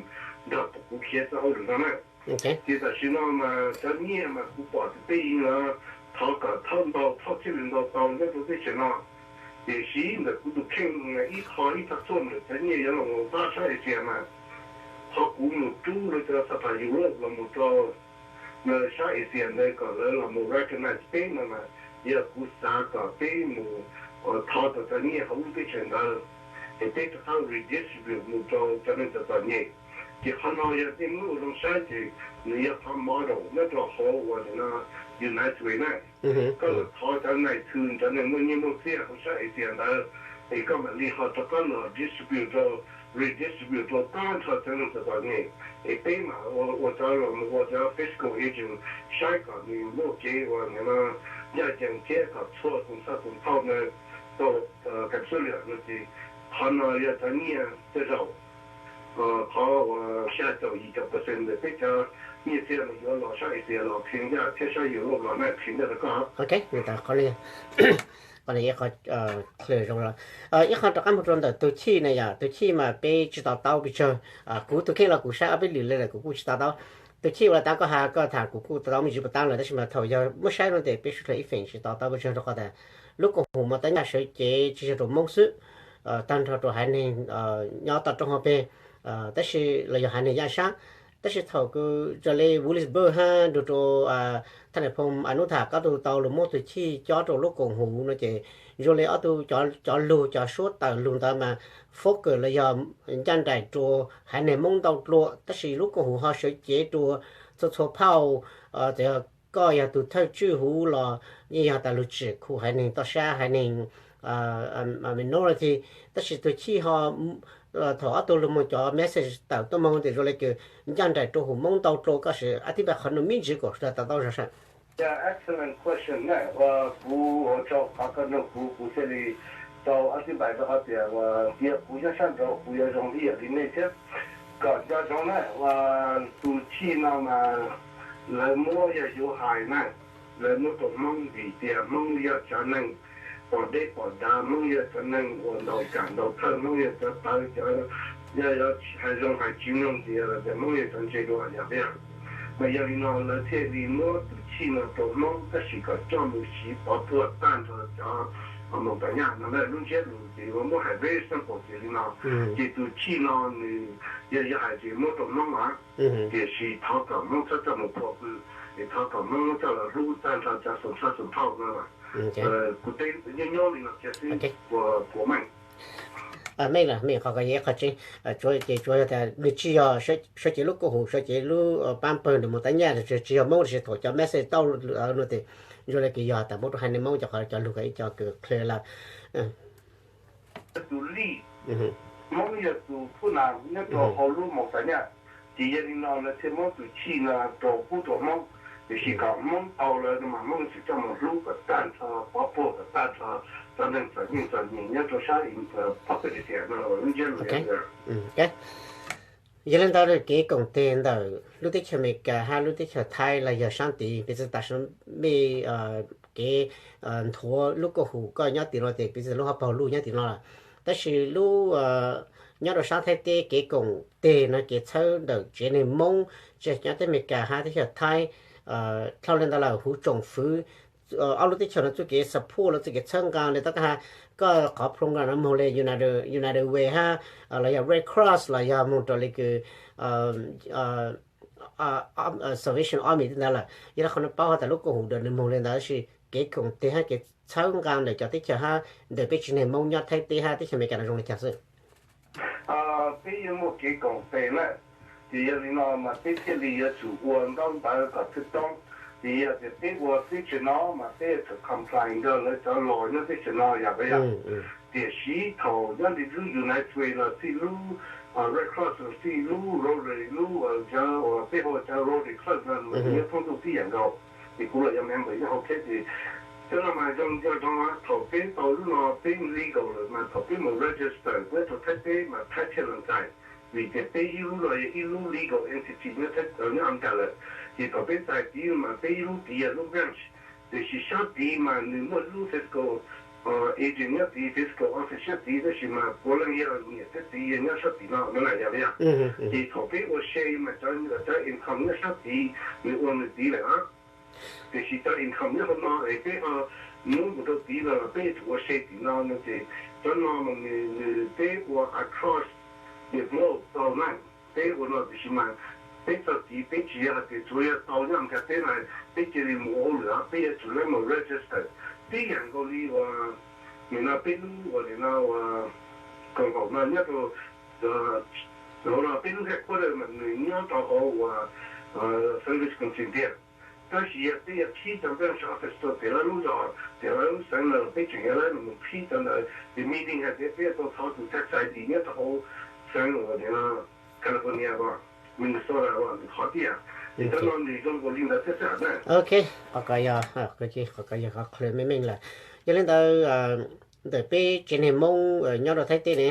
nrog kuv khiav txoj hauj lwm no na. Ces tam sim no mas cov nyiaj mas kuv pom tias peb yeej thov kom thauj ntau, thauj thiaj li ntau tau nyob rau teb chaws no. Tiam sis ntawm kuv tus kheej ib qho ib thaj tshuaj ntawm cov nyiaj yuav los mus pab sab Asia mas Qhov kuv mus rub lawv cov xab phas Europe los mus rau sab Asia ntawd kom lawv los mus recognize peb no mas, yog kuv xav kom peb mus thov tau cov nyiaj hauv lub teb chaws ntawd, es peb rov qab redistribute mus rau cov neeg txom txom nyem. Ces qhov no yog nej muab ua zoo saib ces nws yog qhov model nyob rau hauv uas United Way na. Koj los thov cov nais thw, cov neeg muaj nyiaj muaj txiaj hauv sab Asia ntawd, es koj mam li ho rov qab los distribute rau, redistribute rau tag nrho cov neeg txom txom nyem. Es peb mam ua cov los mus ua cov fiscal agent saib kom nws muaj kev uas ncaj ncees thiab kom txhua tus txhaj tus thaum ntawd tau kam suab liam no ces qhov no yog cov nyiaj tej zaum qhov uas xya caum yim caum percent ntawm peb cov nyiaj txiag no yuav los sab Asia los qhia ncaj thiab sab Europe los na qhia ncaj rau koj. Ok, qhov no qhov zoo. Ib qho rov qab mus rau ntawm tus chij na yom, tus chij mas peb tsis to taub pes tsawg. Kuv tus kheej los kuv saib ob peb lwm li lawm kuv kuj tsis to taub. Tus chij uas tas koj has koj tham kuv kuj to taub me ntsis puas tab lawm tab sis mas thaum yog muab saib no ces peb sawv daws ib feem tsis to taub pes tsawg rau qhov tas lub koom haum mos tab nyaj sawv cev tsis yog rau Hmoob xwb, tag nrho rau haiv neeg nyob toj roob hauv pes, tab sis los yog haiv neeg yaj sab. Tab sis thaum kws raws li Williamsburg hab nrug rau thaj nais phoo Ann tham koj tug tau lug muab tus chij cob rau lub koom haum no ces zoo li ob tug cov lug cov suab tawm lug ntawd mas focus los yog ncaj nraim rau haiv neeg Hmoob ntau dlua tab sis lub koom haum ho sawv cev rau txhua txhua phauj, txawm yog koj yog tus thawj tswj huv los yeej yog tas lug tsim khu haiv neeg toj sab haiv neeg minority. Tab sis tus chij ho thaum ob tug lug moog cov message tawm tuaj moog tes zoo le kws ncaj nraim rau hum Moob ntau dlua, koj sim a tib npaj qhov nuav me ntsis kuas sawv daws to taub zog saib. Excellent question na, kuv ua tsaug qhov koj nug kuv, kuv thiaj li tau a tib npaj rau hov tias ua ntxiv kuv nyob sab nraud kuv yuav zoo ib yam li nej thiab. Kom nco zoo na, ua tus chij no mas lawv muab yog yuav hais na, lawv muab rau Hmoob vim tias Hmoob yog cov neeg pom deb pom dav, Hmoob yog cov neeg uas ntaus kam ntaus thawj, Hmoob yog cov tawv, cov yog hais zoo hais tsis mloog tias Hmoob yog cov ntse dua yog peb yog. Mas yog li no lawv thiaj li muab tus chij no rau Hmoob tab sis kom coj mus siv pov puag tag nrho cov moos tas nyaj no na. Lub ntsiab lus ces ua muab hais very simple ces li no, ces tus chij no nws yog yog hais tias muab rau Hmoob mas, tiam sis thov kom Hmoob txhob coj mus phua pw, es thov kom Hmoob muab coj los hlub tag nrho cov xum sab xum phauj no. Kuv teb nyob nyob li no kiag xwb ua puas meej. Meej lawm, meej qhov ko yog ib qho tseeb. Tsuav ces tsuav yog tas nws tsis yog sawv cev lub koom haum, sawv cev lub paab pawg nws moos tab nyaj, tsis yog Moob, tab sis thaum cov message tau no tes zoo le kws yog tas muab rau haiv neeg Moob cov qhov cov lug ko ib co kws clear lawm. Tus lij, Hmoob yog tus phub nas nyob rau hauv lub moos tas nyaj, ces yog li no lawv thiaj muab tus chij no rau pub rau Hmoob, tiam sis kom Hmoob tau lawm no mas Hmoob tsis coj mus hlub kom tag nrho, pov puag kom tag nrho cov neeg txom nyem txom nyem nyob rau sab population no lub ntsiab lus. Yog li ntawd kev koom teg ntawm lub teb chaws Amelikas hab lub teb chaws Thaib los yog sab tid, piv txwv tam sim mej kev nthuav lub koom haum koj nyob tim no ces piv txwv lub hauv paug luj nyob tim no lawm. Tab sis lub nyob rau sab Thaib teb kev koom teg no kev txhawb ntawm tsev neeg Moob tsis nyob teb Amelikas hab teb chaws Thaib, dhau li ntawd lawm huv tsoom fwv ob lub teb chaws no txuj kev support los txuj kev txhawb nqa li tab koj has, koj qhov program no moog li United Way hab los yog Red Cross los yog moog rau li kws Salvation Army tej ntawd lawm. Yog li qhov no paub has tas lub koom haum ntawd nws moog li ntawd, tab sis kev koom teg hab kev txhawb nqa ntawm cov teb chaws hab ntawm peb tsev neeg Moob nyob Thaib teb hab teb chaws Amelikas no zoo li cas xwb? Peb yuav muaj kev koom teg na, ces yog li no mas peb thiaj li yuav tsum ua ntaub ntawv kom thwj toob. Ces yog tias peb ua teb chaws no mas peb yuav tsum comply nrog lawv cov laws nyob teb chaws no yog peb yog. Tiam sis thaum nyob li lub United Way los txij lub Red Cross los txij lub Rotary, lub cov uas peb hu ua cov Rotary Club no mas nws nyob thoob ntuj tib yam nkaus. Ces kuv los yog member nyob hauv thiab ces cov no mas zoo nco zoo, thaum peb tau lub no peb legal lawm mas thaum peb mus register nyob rau Thaib teb mas Thaib thiaj lees txais, vim tias peb ib lub no yog ib lub legal entity nyob Amelikas lawm. Ces thaum peb txais tid mas peb ib lub tid yog lub branch, tiam sis sab tid mas nws muaj lub fiscal agent nyob tid, fiscal office sab tid, tab sis mas puav leej yog niam thiab txiv yog nyob sab tid no no na yog li yog. Ces thaum peb ua se mas cov income nyob sab tid nws ua nws tid lawm. Tiam sis cov income nyob hauv no es peb ho muab mus rau tid no los peb yuav tsum ua se tim no no ces cov no mas nws peb ua across the globe tau na. Peb ua no tiam sis mas peb txog tid peb tsis yog hais tias tsuas yog tau nyob Amelikas teb na, peb cia li mus ua hauj lwm, peb yuav tsum lawv mus register tib yam nkaus li uas nim no peb lub uas nim no uas koom haum no nyob rau, no peb lub headquarter mas nws nyob rau hauv uas San Luis Potosi tiag. Tab sis yog peb yuav phib cov branch office rau tiam lawv lub zos tiam lawv lub xeev no peb tseem yuav lawv mus phib cov ntawd, ces meeting hais tias peb yuav tau thov tus tax ID nyob rau hauv xeev uas nim no California los Minnesota los nws qhov tiag. Ces cov no nws zoo nkaus li ntawd thiab xwb na. Ok, qhov ko yog, qhov ko yog qhov qhia meej meej lawm. Yog li ntawd, ntawm peb tsev neeg Hmoob nyob rau Thaib teb ne,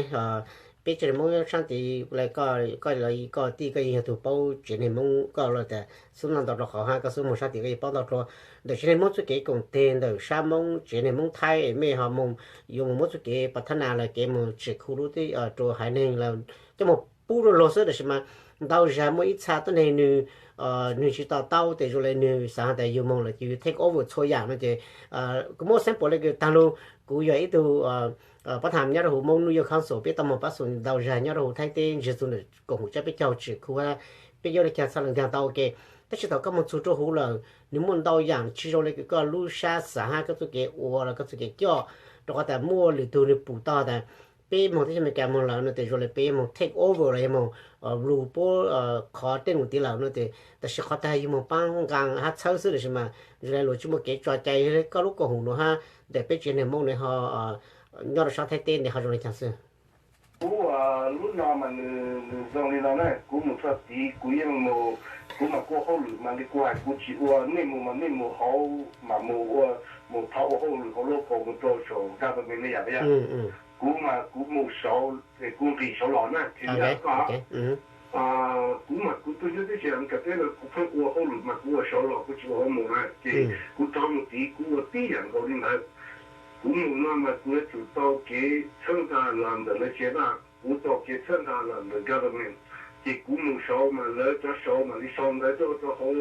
peb tsev neeg Hmoob nyob sab tid, koj los koj tij koj yeej yog tus paub tsev neeg Hmoob, koj los tas xub noj ntau rau qhov hab koj xub moog sab tid koj yeej paub ntau dlua. Ntawm tsev neeg Hmoob txuj kev koom teg ntawm sab Hmoob tsev neeg Hmoob Thaib mej ho moog, yuav moog muab txuj kev pas thab nas los kev moog tsim khu lub teb rua haiv neeg los coj moog pub rua luag xwb, tab sis mas ntau zag muaj ib txha tuab neeg nwg, nwg tsis to taub tes zoo le nwg xav has tas yug moog lawm ces yug take over txhua yaam no ces kuv muab sample le kws taag lug, kuv yog ib tug pab tham nyob rau huv Hmoob Nuj Yooj Council, peb tau moog pab xu ntau zag nyob rau huv Thaib teb ntsig txug ntawm koom haum tsab peb caug tsim khu hab peb yuav le caag txhaj le ncaag tau ua ke. Tab sis thaum koj moog txug rau huv lawm, nwg muaj ntau yaam tsis zoo le kws koj lub sab xav hab koj txuj kev ua los koj txuj kev coj, rau qhov tas muaj lwm tug nwg pum tau tas peb moog teb chaws Amelikas moog lawm no tes zoo le peb moog take over los yog moog rule puab qhov tej num tiv lawm no tes tam sim qhov tag yug moog paab nqaa hab txhawb xwb, tab sis mas zoo le luag tsis muaj kev tso cai. Koj lub koom haum no hab ntawm peb tsev neeg Hmoob ne ho nyob rau sab Thaib teb ne ho zoo le caag xwb? Kuv lub no mas nws zoo li no na, kuv mus txog tid kuv yeej mus, kuv mas kuv ua hauj lwm mas li kuv hais, kuv tsis ua, nej mus mas nej mus hauv mas mus ua, mus thov ua hauj lwm hauv local mus rau saum government ne yom. Kuv mas kuv mus saud, kuv nqis saud los na, tsis yog koj. Kuv mas kuv tuaj nyob teb chaws Amelikas teb no kuv pheej ua hauj lwm mas kuv ua saud los kuv tsis ua hauv mus na, ces kuv rov mus tid kuv ua tib yam nkaus li ntawd. Kuv mus no mas kuv yuav tsum tau kev txhawb nqa los ntawm lawv tsev vaj, kuv tau kev txhawb nqa los ntawm government, ces kuv mus saud mas lawv cov saud mam li sau ntawv tuaj rau hauv,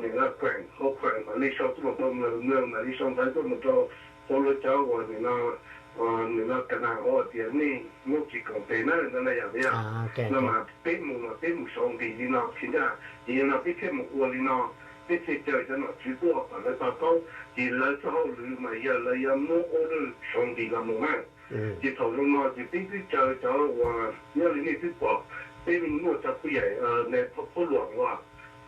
nim no Kheem, hauv Kheem mam li sau tuaj mus rau Mloog, Mloog mam li sau ntawv tuaj mus rau hauv lawv cov uas nim no, nim no ka nas hauv tias nej muab kev koom tes na no na yom, yog no mas peb mus mas peb mus saud nqis li no tsis ncaj, ces yog no peb thiaj mus ua li no, peb thiaj caw cov nom tswv tuaj kom lawv to taub, ces lawv txoj hauj lwm mas yog lawv yuav muab order saud nqis los mus na. Ces thaum zoo no ces peb twb caw cov uas nyob li nej twb pom, peb muaj cov phub yaim, phuab luam uas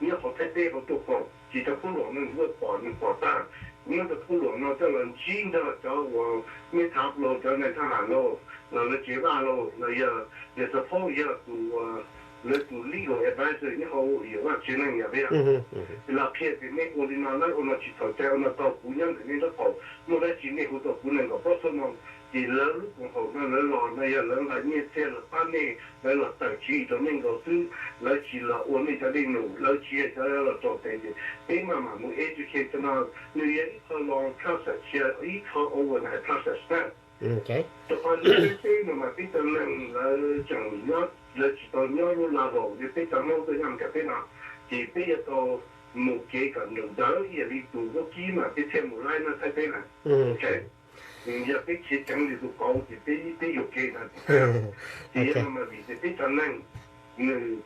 nyob hauv Thaib teb hauv tuaj koom, ces cov phub luam no nws muaj pom nws pom tag, nyob cov phub luam no coj los ntsib nrog cov uas mej thav los cov nais thab ham los, los lawv tsev vaj los los yog, yog suppose yog tus, lawv tus legal advisor nyob hauv yam vaj tsev neeg yom, los qhia tias nej ua li no lawv ua no tsis txhaum cai, ua no tau kuv nyob ntawm nej nraub qaum, muaj dab tsi nej hu rau kuv nees nkaum plaub xuab moos, ces lawv lub koom haum no lawv los no yog lawv nqa nyiaj txiag los pab nej, lawv los tawm tswv yim rau nej nkaus xwb, lawv tsis los ua nej cov dej num, lawv tsis yog cov los tsom tes, ces peb maj mam mus educate cov no, nws yog ib qho long process, tsis yog ib qho overnight process na. Rau qhov lub teb chaws no mas peb cov neeg lawv tseem nyob, lawv tsis tau nyob lub level li peb cov Hmoob tuaj nyob Amelikas teb no, ces peb yuav tau mus kev kom nrawm ntawd ib yam li tus vaub kib mas peb thiaj mus laib nyob Thaib teb na. Yog peb khiav ceev li tus kauv ces peb, peb yuam kev ntawd. Ces yog no mas vim tias peb cov neeg nws,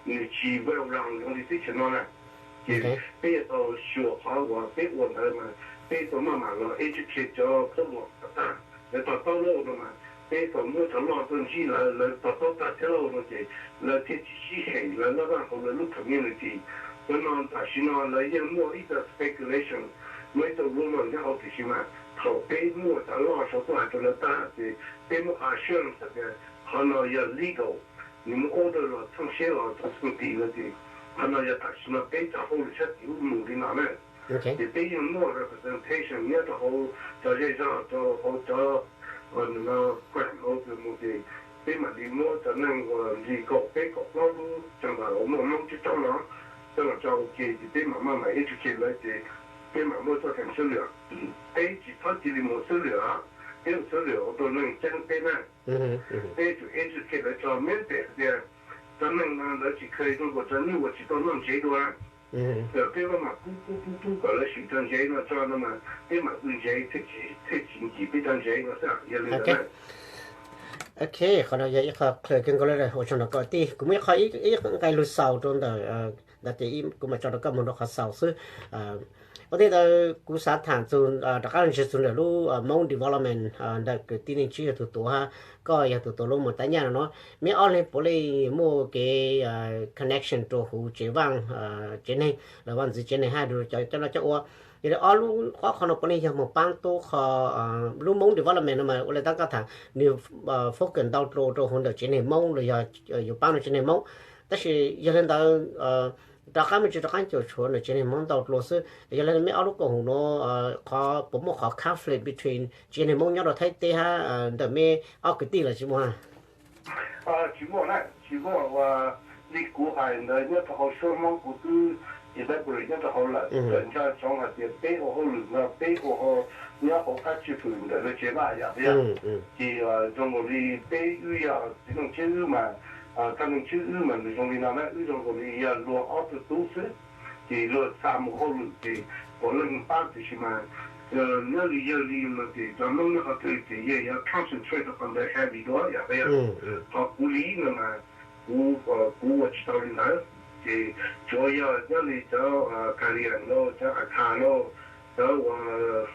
nws tsis well round zoo li teb chaws no na, ces peb yuav tau xyuas qhov uas peb ua ntawd mas peb tau maj mam los educate cov phab luam kom tag, lawv to taub lawm no mas peb tau muab cov loj tuaj ntsib lawv, lawv to taub tag thiab lawm no ces lawv thiaj tsis sib hem lawv laj vaj hauv lawv lub community. Cov no tam sim no lawv yeej muaj ib co speculation, muaj ib co rumor nyob hauv, tiam sis mas thaum peb muaj cov loj saud tuaj hais rau lawv tag ces peb muaj assurance tias qhov no yog legal, nws muaj order los txheej siab los txheej ti lawm ces qhov no yog tam sim no peb cov hauj lwm sab tim ub mus li no na. Ces peb yeej muaj representation nyob rau hauv cov zej zog, rau hauv cov, no, kuam hauv mus ces peb mam li muab cov neeg uas nqis kaum peb kaum plaub lub cov ntawd uas muaj Hmoob coob coob no coj los tso ua ke ces peb mam maj mam educate lawv ces peb mam muab txoj kev xwb lwm. Peb tsis txhob cia li mus xwb lwm, peb mus xwb lwm ua rau neeg ceeb peb na. Peb yuav tsum educate lawv tso, meb pem tias cov neeg no lawv tsis kheev zoo nkaus cov nyuj uas tsis tau noj ntsev dua. Peb maj mam pub pub pub pub kom lawv swm cov ntsev no tso no mas peb mam pw ntsev thiaj tsis ncim peb cov ntsev no xwb, yog li ntawd na. Ok, qhov no yog ib qho clear kawg nkaus li. Ua tsaug ntau koj tij, kuv muaj ib qho ib nqe lug xaus rau ntawm ntawd ces kuv mam tso rau koj mus rau qhov xaus xwb. Ua ntej ntawd kuv xav tham txug rov qab ntsib txug ntawm lub Hmoob development ntawm kwv tij neej tsa yog tus tuav hab koj yog tus tuav lub moos Tab Nyaj no no, meb ob leeg puav leej muaj kev connection rau huv tsev vaaj tsev neeg los vaaj ntxiv tsev neeg hab cov noj cov ua. Yog li ob lub ob qho no puav leej yog moog paab tub qho lub Hmoob development no mas ua le tab koj tham nwg focus ntau dlua rau huv ntawm tsev neeg Hmoob los yog yuav paab rau tsev neeg Hmoob. Tab sis yog le ntawd rov qab mej tsi rov qab caum tshuav ntawm tsev neeg Hmoob ntau dlua xwb. Yog le meb ob lub koom haum no qhov puas muaj qhov conflict between tsev neeg Hmoob nyob rau Thaib teb hab ntawm meb ob kwv tij los tsis muaj? Tsis muaj na, tsis muaj. Ua li kuv hais ntawd nyob rau hauv suab Hmoob kuv twb elaborate nyob rau hauv lawm, tawm ntsa tsoov hais tias peb ua hauj lwm no peb ua nyob hauv qab tswj hwm ntawm lawv tsev vaj yam tias, ces zoo nkaus li peb wb yog txiv neej tswb wb mas, txheej neej tswb wb mas nws zoo li no na, wb zoo nkaus li yog luag ob tug tub xwb. Ces luag xa mus hauj lwm ces puav leej paab tiam sis mas nyob li yog li no ces cov Hmoob nyob qhov twg ces yog yuav concentrate rau qhov ntawd heavy dua yam tias qhov kuv li no mas kuv, kuv ua tsis tau li ntawd. Ces tsuav yog nyob li cov Kalias los cov Akha los cov uas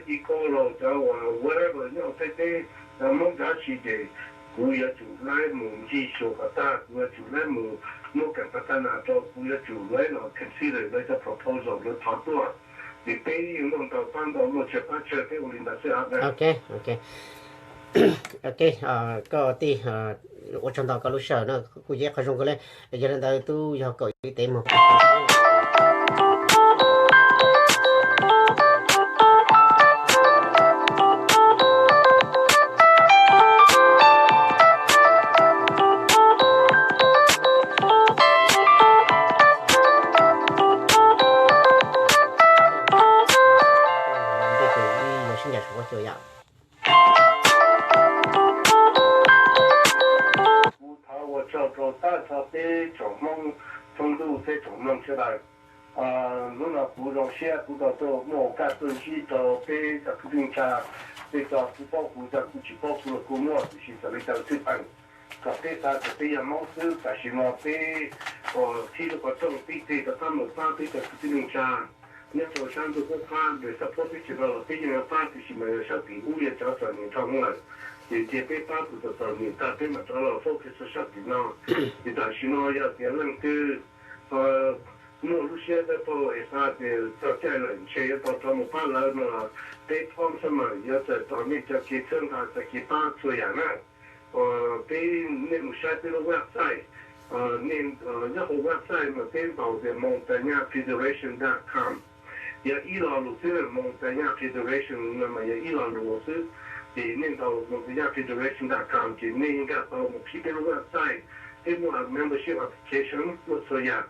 Ib Kob los cov uas whatever nyob hauv Thaib teb, cov Hmoob cov dab tsi ces kuv yuav tsum laib mus ncig xyuas kom tag, kuv yuav tsum laib mus muab kam pas tas nas rau, kuv yuav tsum laib los consider lawv cov proposal lawv thov tuaj. Ces peb yeej muaj ntau pab ntau, muaj tsawg pab tsawg, peb ua li ntawd xwb. Ok, ok. Ok, koj tij, ua tsaug ntau koj lub sij hawm no kuj yog ib qho zoo kawg li. Yog li ntawd tub yog kaum ib teev moog. Kuv thov ua tsaug rau tag nrho peb tsoom Hmoob thoob ntuj, peb tsoom Hmoob sawv daws. Hnub no kuv zoo siab kuv tau tuaj muaj kaj tuaj ntsib rau peb cov kwv tij neej tsa, peb cov kuj paub kuv, cov kuj tsis paub kuv los kuj muaj, tiam sis txawm li cas los twb feem kom peb xav tias peb yog Hmoob xwb. Tam sim no peb uas qhib lub qhov rooj pib txij rov qab mus pab peb cov kwv tij neej tsa nyob rau sab ntuj qub qab, nws support peb tsis tau los peb yeej yuav pab, tiam sis mas yog sab tim ub yog cov txom nyem dhau hwv lawm, ces cia peb pab tus txom txom nyem tag peb mam rov los focus rau sab tim no. Ces tam sim no yog tias leej twg muaj lub siab dawb paug es xav tias txog caij lawm ntshe yuav tau rov mus pab lawv no los peb phob xab mas yuav txais tos nej cov kev txhawb nqa, txais kev pab txhua yam na. Peb, nej mus saib peb lub website, nej nyob hauv website mas peb ntaus tias Hmoob Tais Nyab Federation dot com. Yog ib lo lus xwb, Hmoob Tais Nyab Federation no mas yog ib lo lus xwb. Ces nej ntaus Hmoob Tais Nyab Federation dot com ces nej yeej nkag tau mus qhib peb lub website. Peb muaj membership application, muaj txhua yam.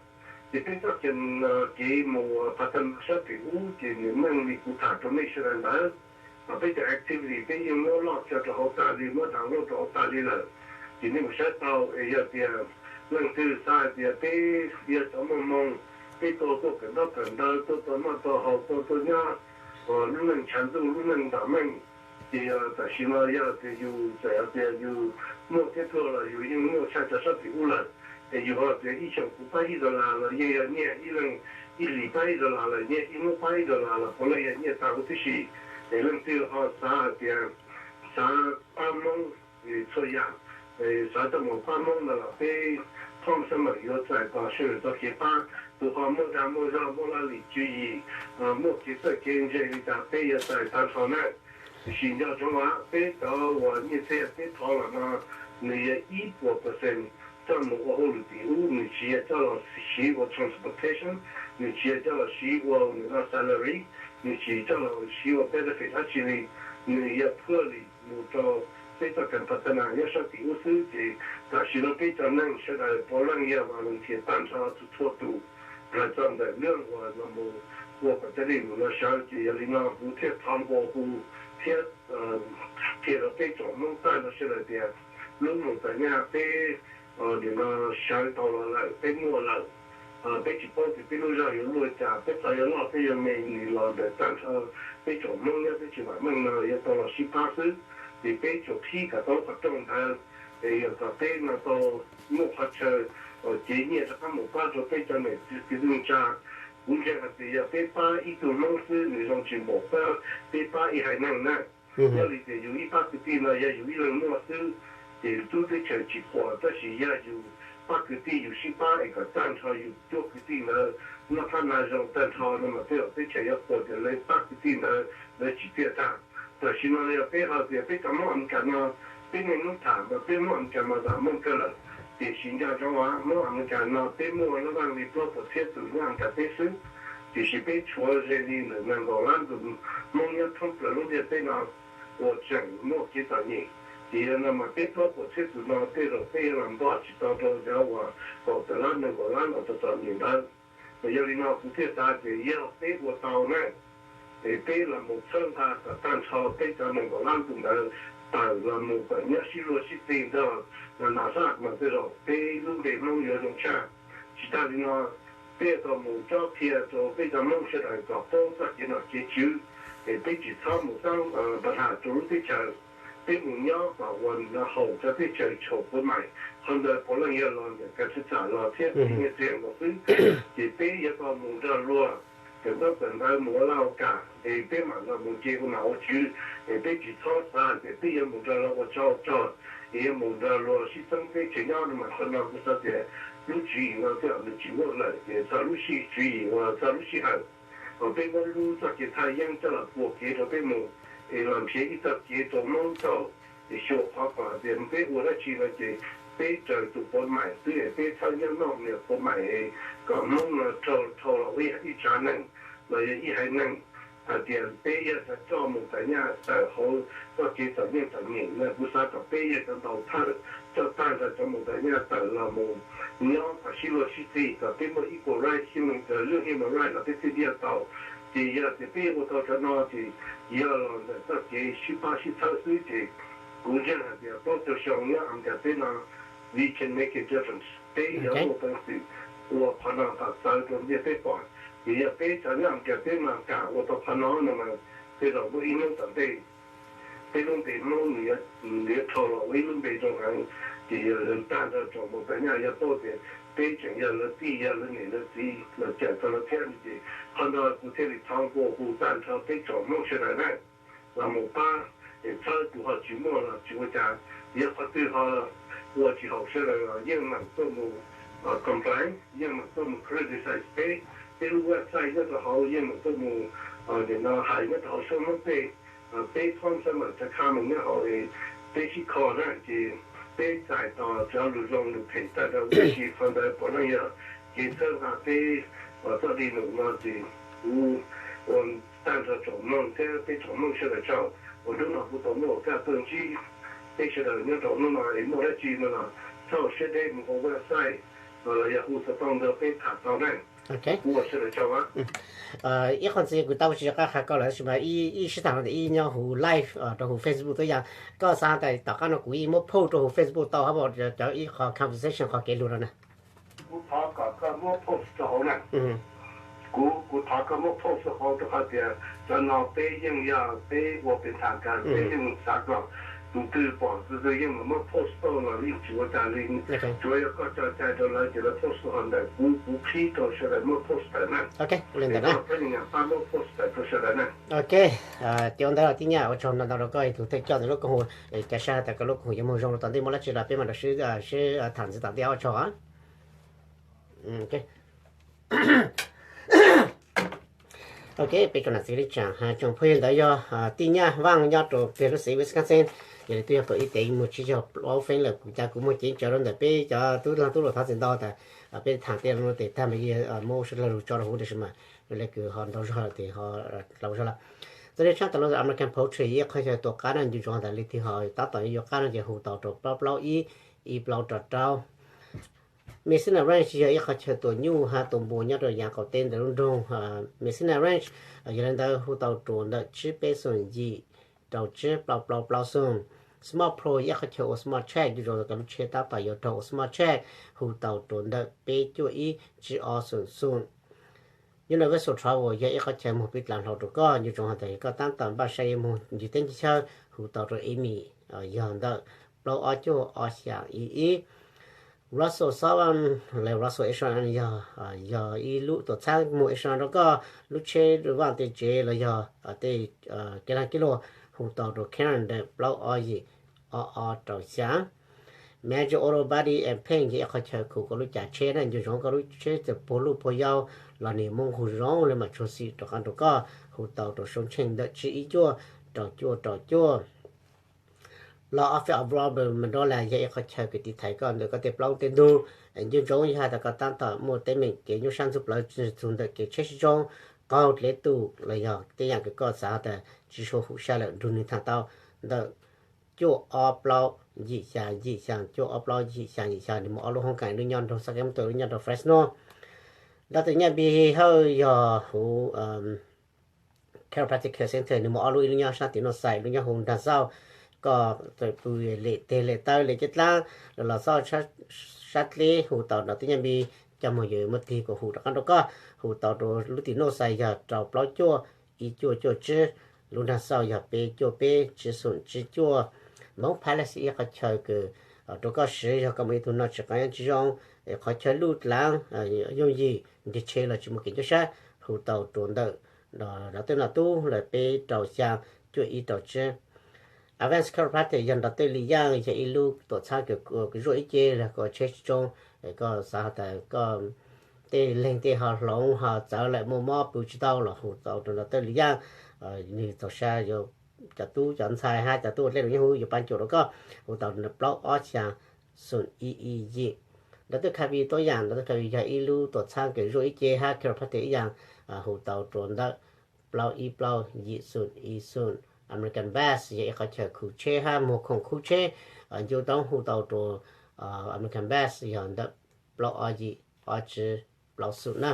Ces peb txoj kev mus pas tas nas sab tim ub ces nws meej li kuv tham rau nej sawv daws ntawd. Peb cov activity peb yeej muab loj tso rau hauv tas li, muab download rau hauv tas li lawm. Ces nej mus saib tau es yog tias leej twg xav hais tias peb yog cov muaj hmoo, peb tuaj tuaj kawm ntaub kawm ntawv, tuaj tuaj noj tuaj haus, tuaj tuaj nyob lub neej tshav ntuj lub neej ntam meej. Ces tam sim no yog tias yus txawm hais tias yus muaj thiab pluag los yus yeej muaj tshaj cov sab tim ub lawm. Es yus ho tias ib xyoos kuv pab ib dollar los yeej yog nyiaj ib leeg, ib hlis pab ib dollar los nyiaj, ib hnub pab ib dollar los puav leej yog nyiaj tag huv tib si. Es leej twg ho xav hais tias xav pab Hmoob, txhua yam, xav coj mus pab Hmoob ntawd los peb phob xab mas yuav txais tos sawv daws txoj kev pab. Tus ho muaj dag muaj zog, muaj laj lim tswv yim, muaj kev txawj kev ntse li cas peb yuav txais tag nrho na. Tiam sis nco ntsoov as, peb cov uas nyiaj txiag peb thov los no nws yog ib puas percent coj mus ua hauj lwm tim ub, nws tsis yog coj los siv ua transportation, nws tsis yog coj los siv ua nws lub salary, nws tsis coj los siv ua benefit dab tsi li. Nws yog purely mus rau peb txoj kev pab tag nrho nyob sab tim ub xwb. Ces tam sim no peb cov neeg sawv daws puav leej yog volunteer tag nrho txhua txhua tus, raws txog ntawm lub uas no mus ua kom cov dej num no sawv. Ces yog li no kuv thiaj thov npua hu thiab qhia rau peb tsoom Hmoob tag nrho sawv daws tias lub Hmoob Tais Nyab peb nim no sawv tau los lawm, peb muaj lawm. Peb tsis paub tias peb lub zog yuav luaj cas, peb txoj yuav loj peb yuav me, nws los ntawm tag nrho peb tsoom Hmoob nyob teb chaws vam meej no yuav tau los sib pab xwb. Ces peb tsuas qhib kom tau qhov rooj ntawd, es yog kom peb no tau muaj qhov chaw uas cev nyiaj rov qab mus pab rau peb cov niam txiv kwv tij neej tsa. Kuv ntseeg hais tias yog peb pab ib tug Hmoob xwb nws zoo tsis npaum peb pab ib haiv neeg na. Yog li tias yus ib pab kwv tij no yog yus ib leeg muaj xwb, ces lub teb chaws tsis qhuas, tab sis yog yus pab kwv tij yus sib pab es kom tag nrho yus cuab kwv tij ntawd noj qab hnav zoo tag nrho no mas tej zaum teb chaws yuav qhuas tias lawv pab kwv tij ntawd lawv tsim txiaj tag. Tam sim no yog peb ho tias peb cov Hmoob Amelikas no, peb niaj hnub tham mas peb Hmoob Amelikas mas tham meej kawg lawm, tiam sis nco ntsoov Hmoob Amelikas no peb muaj lub neej li plaub puas txhiab tus nyob Amelikas teb xwb, tiam sis peb tshuav ze li ntawm nees nkaum lab tus Hmoob nyob thoob plaws lub ntiaj teb no uas tseem muaj kev txom nyem. Ces yog no mas peb plaub puas txhiab tus no tej zaum peb yuav los npog tsis tau rau cov uas kaum tawm lab nees nkaum lab los txom txom nyem ntawd. Mas yog li no kuv thiaj xav tias yog peb ua tau na, es peb los mus txhawb nqa kom tag nrho peb cov nees nkaum lab tus ntawd tawm los mus kom nyob sib luag sib txig nrog nas nas zaj mas tej zaum peb lub npe Hmoob yuav zoo tshaj. Tsis tas li no, peb yuav tau mus tsob qhia rau peb cov Hmoob sawv daws kom paub txoj kev nom kev tswv, es peb tsis txhob mus xeeb npa has rau lub teb chaws. Peb mus nyob kom ua nws no haum cov teb chaws tshaum puav maim, qhov ntawd puav leej yog los ntawm kav tswv txam los thiab txiv nyiaj txiag nkaus xwb. Ces peb yuav tau mus nrog luag kawm ntaub kawm ntawv mus ua laj ua kam, es peb mam los mus nce ua nom ua tswv, es peb tsis txhob xav hais tias peb yuav mus nrog luag ua tsov ua rog, es yuav mus nrog luag sib txeeb teb chaws nyob no mas qhov no kuv xav tias lub tswv yim no tej zaum nws tsis muaj lawm, ces txog lub sij, tswv yim uas txog lub sij hawm uas peb muab lub txoj kev thaj yeeb coj los puag kev rau peb mus, es los nrhiav ib txoj kev rau Hmoob tau, es xyuas qhov kom tias peb ua dab tsi no ces peb raws tus puav maim xwb, es peb txhob nyob noj niam puav maim, es kom Hmoob no raug dhau los ua ib tsav neeg los yog ib haiv neeg, hais tias peb yog cov coj mus tawm nyaj tawm hauv txoj kev txom nyem txom nyem no. Kuv xav kom peb yog cov ntaus thawj coj tag nrho cov mus tawm nyaj tawm los mus nyob kom sib luag sib txig, kom peb muaj equal right, human, lub human right los peb thiaj ntiab tau. Ces yog tias peb ua tau cov no ces yog los ntawm txoj kev sib pab sib txhawb xwb ces kuv ntseeg hais tias plaub caug xyoo nyob Amelikas teb no, we can make a difference. Peb yuav muaj peev xwm ua qhov no kom txawv rau ntiaj teb pom. Ces yog peb cov nyob Amelikas teb no kam ua tau qhov no no mas tej zaum muaj ib hnub tom ntej peb lub npe Hmoob nws yuav dhau los ua ib lub npe zoo heev, ces yog lawv tag nrho tsoom mus tawm nyaj yuav paub tias peb tseem yog lawv tij, yog lawv niam lawv txiv los cawm tau lawv thiab no. Ces qhov ntawd kuv thiaj li thov nkaus hu tag nrho peb tsoom Hmoob sawv daws na, los mus pab, es txhawb tus ho tsis muaj los tsis ua cas, yog qhov twg ho ua tsis haum sawv daws los yeej meem tuaj mus complain, yeej meem tuaj mus criticize peb, peb lub website nyob rau hauv yeej meem tuaj mus, nim no hais nyob rau hauv sab Hmoob tej, peb thoob sab meem cov comment nyob hauv es peb sib kho na ces peb txais tos cov lus zoo lus phem tag nrho, tab sis qhov ntawd puav leej yog kev txhawb nqa peb txoj li num no ces kuv ua tag nrho tsoom Hmoob thiab peb tsoom Hmoob sawv daws tsaug uas hnub no kuv tau muaj kaj tuaj ntsib peb sawv daws nyob rau hnub no es muaj dab tsi no los txhob siab deb mus ua website los yog hu xov tooj ntawd peb tham tau na. Kuv ua sawv daws tsaug. Ib qho ntxiv kuv tau tsis qab qha koj lawm tab sis mas ib sib tham no tias ib nyob hu live rau hu Facebook tuaj yog koj xav tias tom qab no kuv yeej muab post rau hu Facebook tau hab cov ib qho conversation qhov kev lug no na. Kuv thov kom koj muab post rau hauv na. Kuv, kuv thov koj muab post rau hauv rau qhov tias cov no peb yeej yog peb ua pes tham kas peb yeej xav kom tus twg pom tus twg yeej mus muab post tau los yeej tsis ua cas li. Tsuav yog koj tso cai rau lawv ces lawv post tau ntawm kuv, kuv qhib rau sawv daws muab post tawm na. Pab muab post tawm rau sawv daws na. Ok, ces ua ntawd los Tij Nyaj ua tsaug ntau ntau rau koj tus thawj coj ntawm lub koom haum, cas saj tas koj lub koom haum yuav moog zoo rau tom ntej muaj dab tsi los peb mam rau sib, sib tham ntxiv tom ntej, ua tsaug. Ok, peb tsoom nam txiv li tsaam tsoom phooj ywg ntawd yog Tij Nyaj Vaaj nyob rau peg lub xeev Wisconsin. Yog li twb yog kaum ib teev moog tsib caug plaub feeb lawm, kuv cas kuv muaj ceev tsawv rau ntawm peb cov tub laag tub luam thov txim ntau tas peb tham tej no tes tag mas yeej muab ua sab lug tso rau huv tab sis mas lawv kws ho ntau zog tes ho ntau zog lawm. Txawm li tshaj tawm lub American Poultry ib qhov chaw tuam qab na ncu ntsoov tas li twg ho tab tom yuav yuav qab no ces hu tau rau plaub plaub ib, ib plaub rau rau. Massena Ranch yog ib qhov chaw tuam nyuj hab tuam npua nyob rau yaav qaum teb ntawm lub nroog Massena Ranch. Yog li ntawd hu tau rau ntawm tsib peb xoom yim rau tsib plaub plaub plaub xoom. Small Pro yog ib qhov chaw ua small check, ncu ntsoov tas lub tsheb tab tom yuav raug ua small check, hu tau rau ntawm peb cuaj ib tsib ob xoom xoom. Universal Travel yog ib qhov chaw moog pib dlaav hlau rua koj, nco ntsoov has tas koj taab tom npaj saib yuav moog ncig teb ncig chaw, hu tau rua Amy, yog ntawm plaub ob cuaj ob xyaa ib ib. Russell Saban, los Russell Insurance yog, yog ib lub tuam txhab moog insurance rua koj lub tsheb, vaaj tej tsev los yog tej kev laag kev luam, hu tau rua Karen ntawm plaub ob yim ob ob rau xyaa. Major Auto Body and Paint yog ib qhov chaw khuv koj lub cav tsheb na, nco ntsoov koj lub tsheb txawm puag luj puag yau los nwg muaj nqug zoo le maam tshua xim rov qab rua koj, hu tau rua Soob Tsheej ntawm tsib ib cuaj rau cuaj rau cuaj. Los Office of Robert McDonald yog ib qhov chaw kws tiv thaiv koj ntawm koj tej plaub tej ntug. Nco ntsoov yog has tas koj taab tom muaj teeb meem kev nyuaj sab ntxuv plawv txug ntawm kev tsheb sib tsoo, qaug dlev tum los yog tej yaam kws koj xaav tas tsi tshua hum sab lawm, nrug nwg thaam tau ntawm cuaj ob plaub yim xyaa yim xyaa, cuaj ob plaub yim xyaa yim xyaa. Nwg muaj ob lub hoob kaam, lub nyob nraag Sacramento, lub nyob nraag Fresno. Doctor Nyaj Npis Hawj yog huv Chiropractic Care Center, nwg muaj ob lub, ib lub nyob saab tim Northside, lub nyob huv Nraag Xauj. Koj txawm pum lem teg lem taw lem caj dlaab los los xauj sab dleb, hu tau Doctor Nyaj Npis, coj moog yuav muaj tig kuas hu rov qab rua koj. Hu tau rua lub tim Northside yog rau plaub cuaj ib cuaj cuaj tsib, lub Nraag Xauj yog peb cuaj peb tsib xoom tsib cuaj. Moog Palace ib qhov chaw kws rua koj swv yog koj muaj ib tug noj tsis qab nyob tsis zoo, qhov chaw luj dlaav, yooj yim, nrig tsheb los tsis muaj kev nyuaj sab, hu tau rua ntawm Doctor Nom Tub lawm peb rau xyaa cuaj ib rau tsib. Advance Chiropractic yog Doctor Lis Yaaj, yog ib lub tuam txhab kws zuaj ib ce los koj tsheb tsis tsoo, koj xaav has tas koj tej leeg tej ho hloov ho txawv lawm muaj mob pw tsis tau los hu tau rua Doctor Lis Yaaj. Nwg txaus sa yuav cov tub cov ntxhais hab cov tub ua dlej lug nyob huv yuav paab cuam rua koj, hu tau plaub ob xyaa xoom ib ib yim. Doctor Kavi tuab yaam, Doctor Kavi yog ib lub tuam txhab kws zuaj ib ce hab chiropractic ib yaam, hu tau rua ntawm plaub ib plaub yim xoom ib xoom. American Best yog ib qhov chaw khuv tsheb hab muag khoom khuv tsheb, ncu toob hu tau rua American Best yog ntawm plaub ob yim ob tsib plaub xoom na.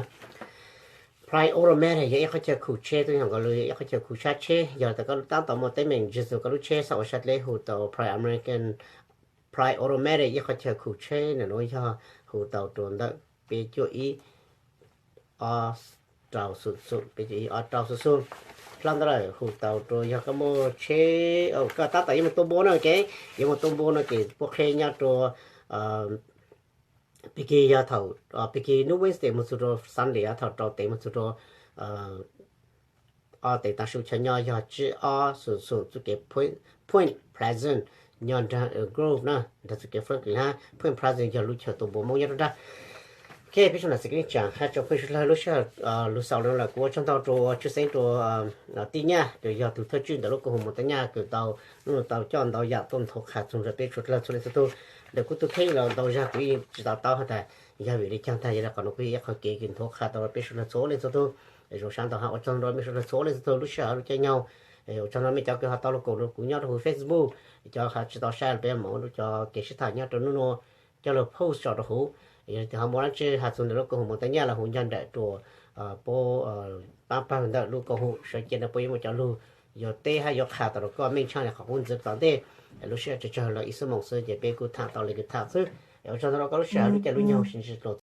Prime Automatic yog ib qhov chaw khuv tsheb, tub yaam nkaus lug yog ib qhov chaw khuv sab tsheb, yog tas koj lub taab tom muaj teeb meem ntsig txug koj lub tsheb xaav ua sab dleb hu tau Prime American, Prime Automatic ib qhov chaw khuv tsheb na, nuav yog hu tau rua ntawm peb cuaj ib ob rau xoom xoom, peb cuaj ib ob rau xoom xoom. Plab ntawd lawm hu tau rua yog koj muaj tsheb, koj taab tom yuav moog tua npua no ces, yuav moog tua npua no ces puab qheb nyob rua Pig yog thaum, Pig nub Wednesday moog txug rua Sunday, thaum rau tes moog txug rua ob tes taag su chaw nyob yog tsib ob xoom xoom txuj kev Point Pleasant nyob nraag Grove na, nraag txuj kev Franklin hab Point Pleasant yog lub chaw tua npua Moob nyob rua nraag. Ok, peb suav nam xis kev neej tsaa hab tsoom phooj ywg sawv dlawg, lub sij hawm lug xaus le nuav lawm kuv ua tsaug ntau rua tshwj xeeb rua Tij Nyaj kws yog tug thawj tswj ntawm lub koom haum Moos Taab Nyaj kws tau nub nua tau coj ntau yaam tuaj nthuav qha txug rua peb suav dlawg txhua leej txhua tug. Ntawm kuv tug kheej los ntau zag kuv yeej tsis to taub has tas yog vim le caag tag, yog le qhov nuav kuj yog ib qhov kev kws nthuav qha tau rua peb suav dlawg txhua leej txhua tug. Zoo sab ntau hab ua tsaug rua mej suav dlawg txhua leej txhua tug lub sij hawm lub caij nyoog. Ua tsaug rua mej cov kws ho tau lug koom rua kuv nyob rua huv Facebook, cov ho tsis tau saib peb moog rua cov kev sib tham nyob rua nub nua coj lug post tso rua huv. Yog le tig ho muaj dlaab tsi has txug ntawm lub koom haum Moos Taab Nyaj los huv nco ntawm rua puab paab pawg ntawm lub koom haum sawv cev ntawd puab yuav muaj cov lug yuav teb hab yuav qha tau rua koj meej tshaaj le qhov qub ntxiv tom ntej. Lub sij hawm tsawg tsawg los ib xuab moos xwb ces peb kuj tham tau le kws tham xwb. Ua tsaug ntau rua koj lub sij hawm lub caij lub nyoog, sib ntsib dlua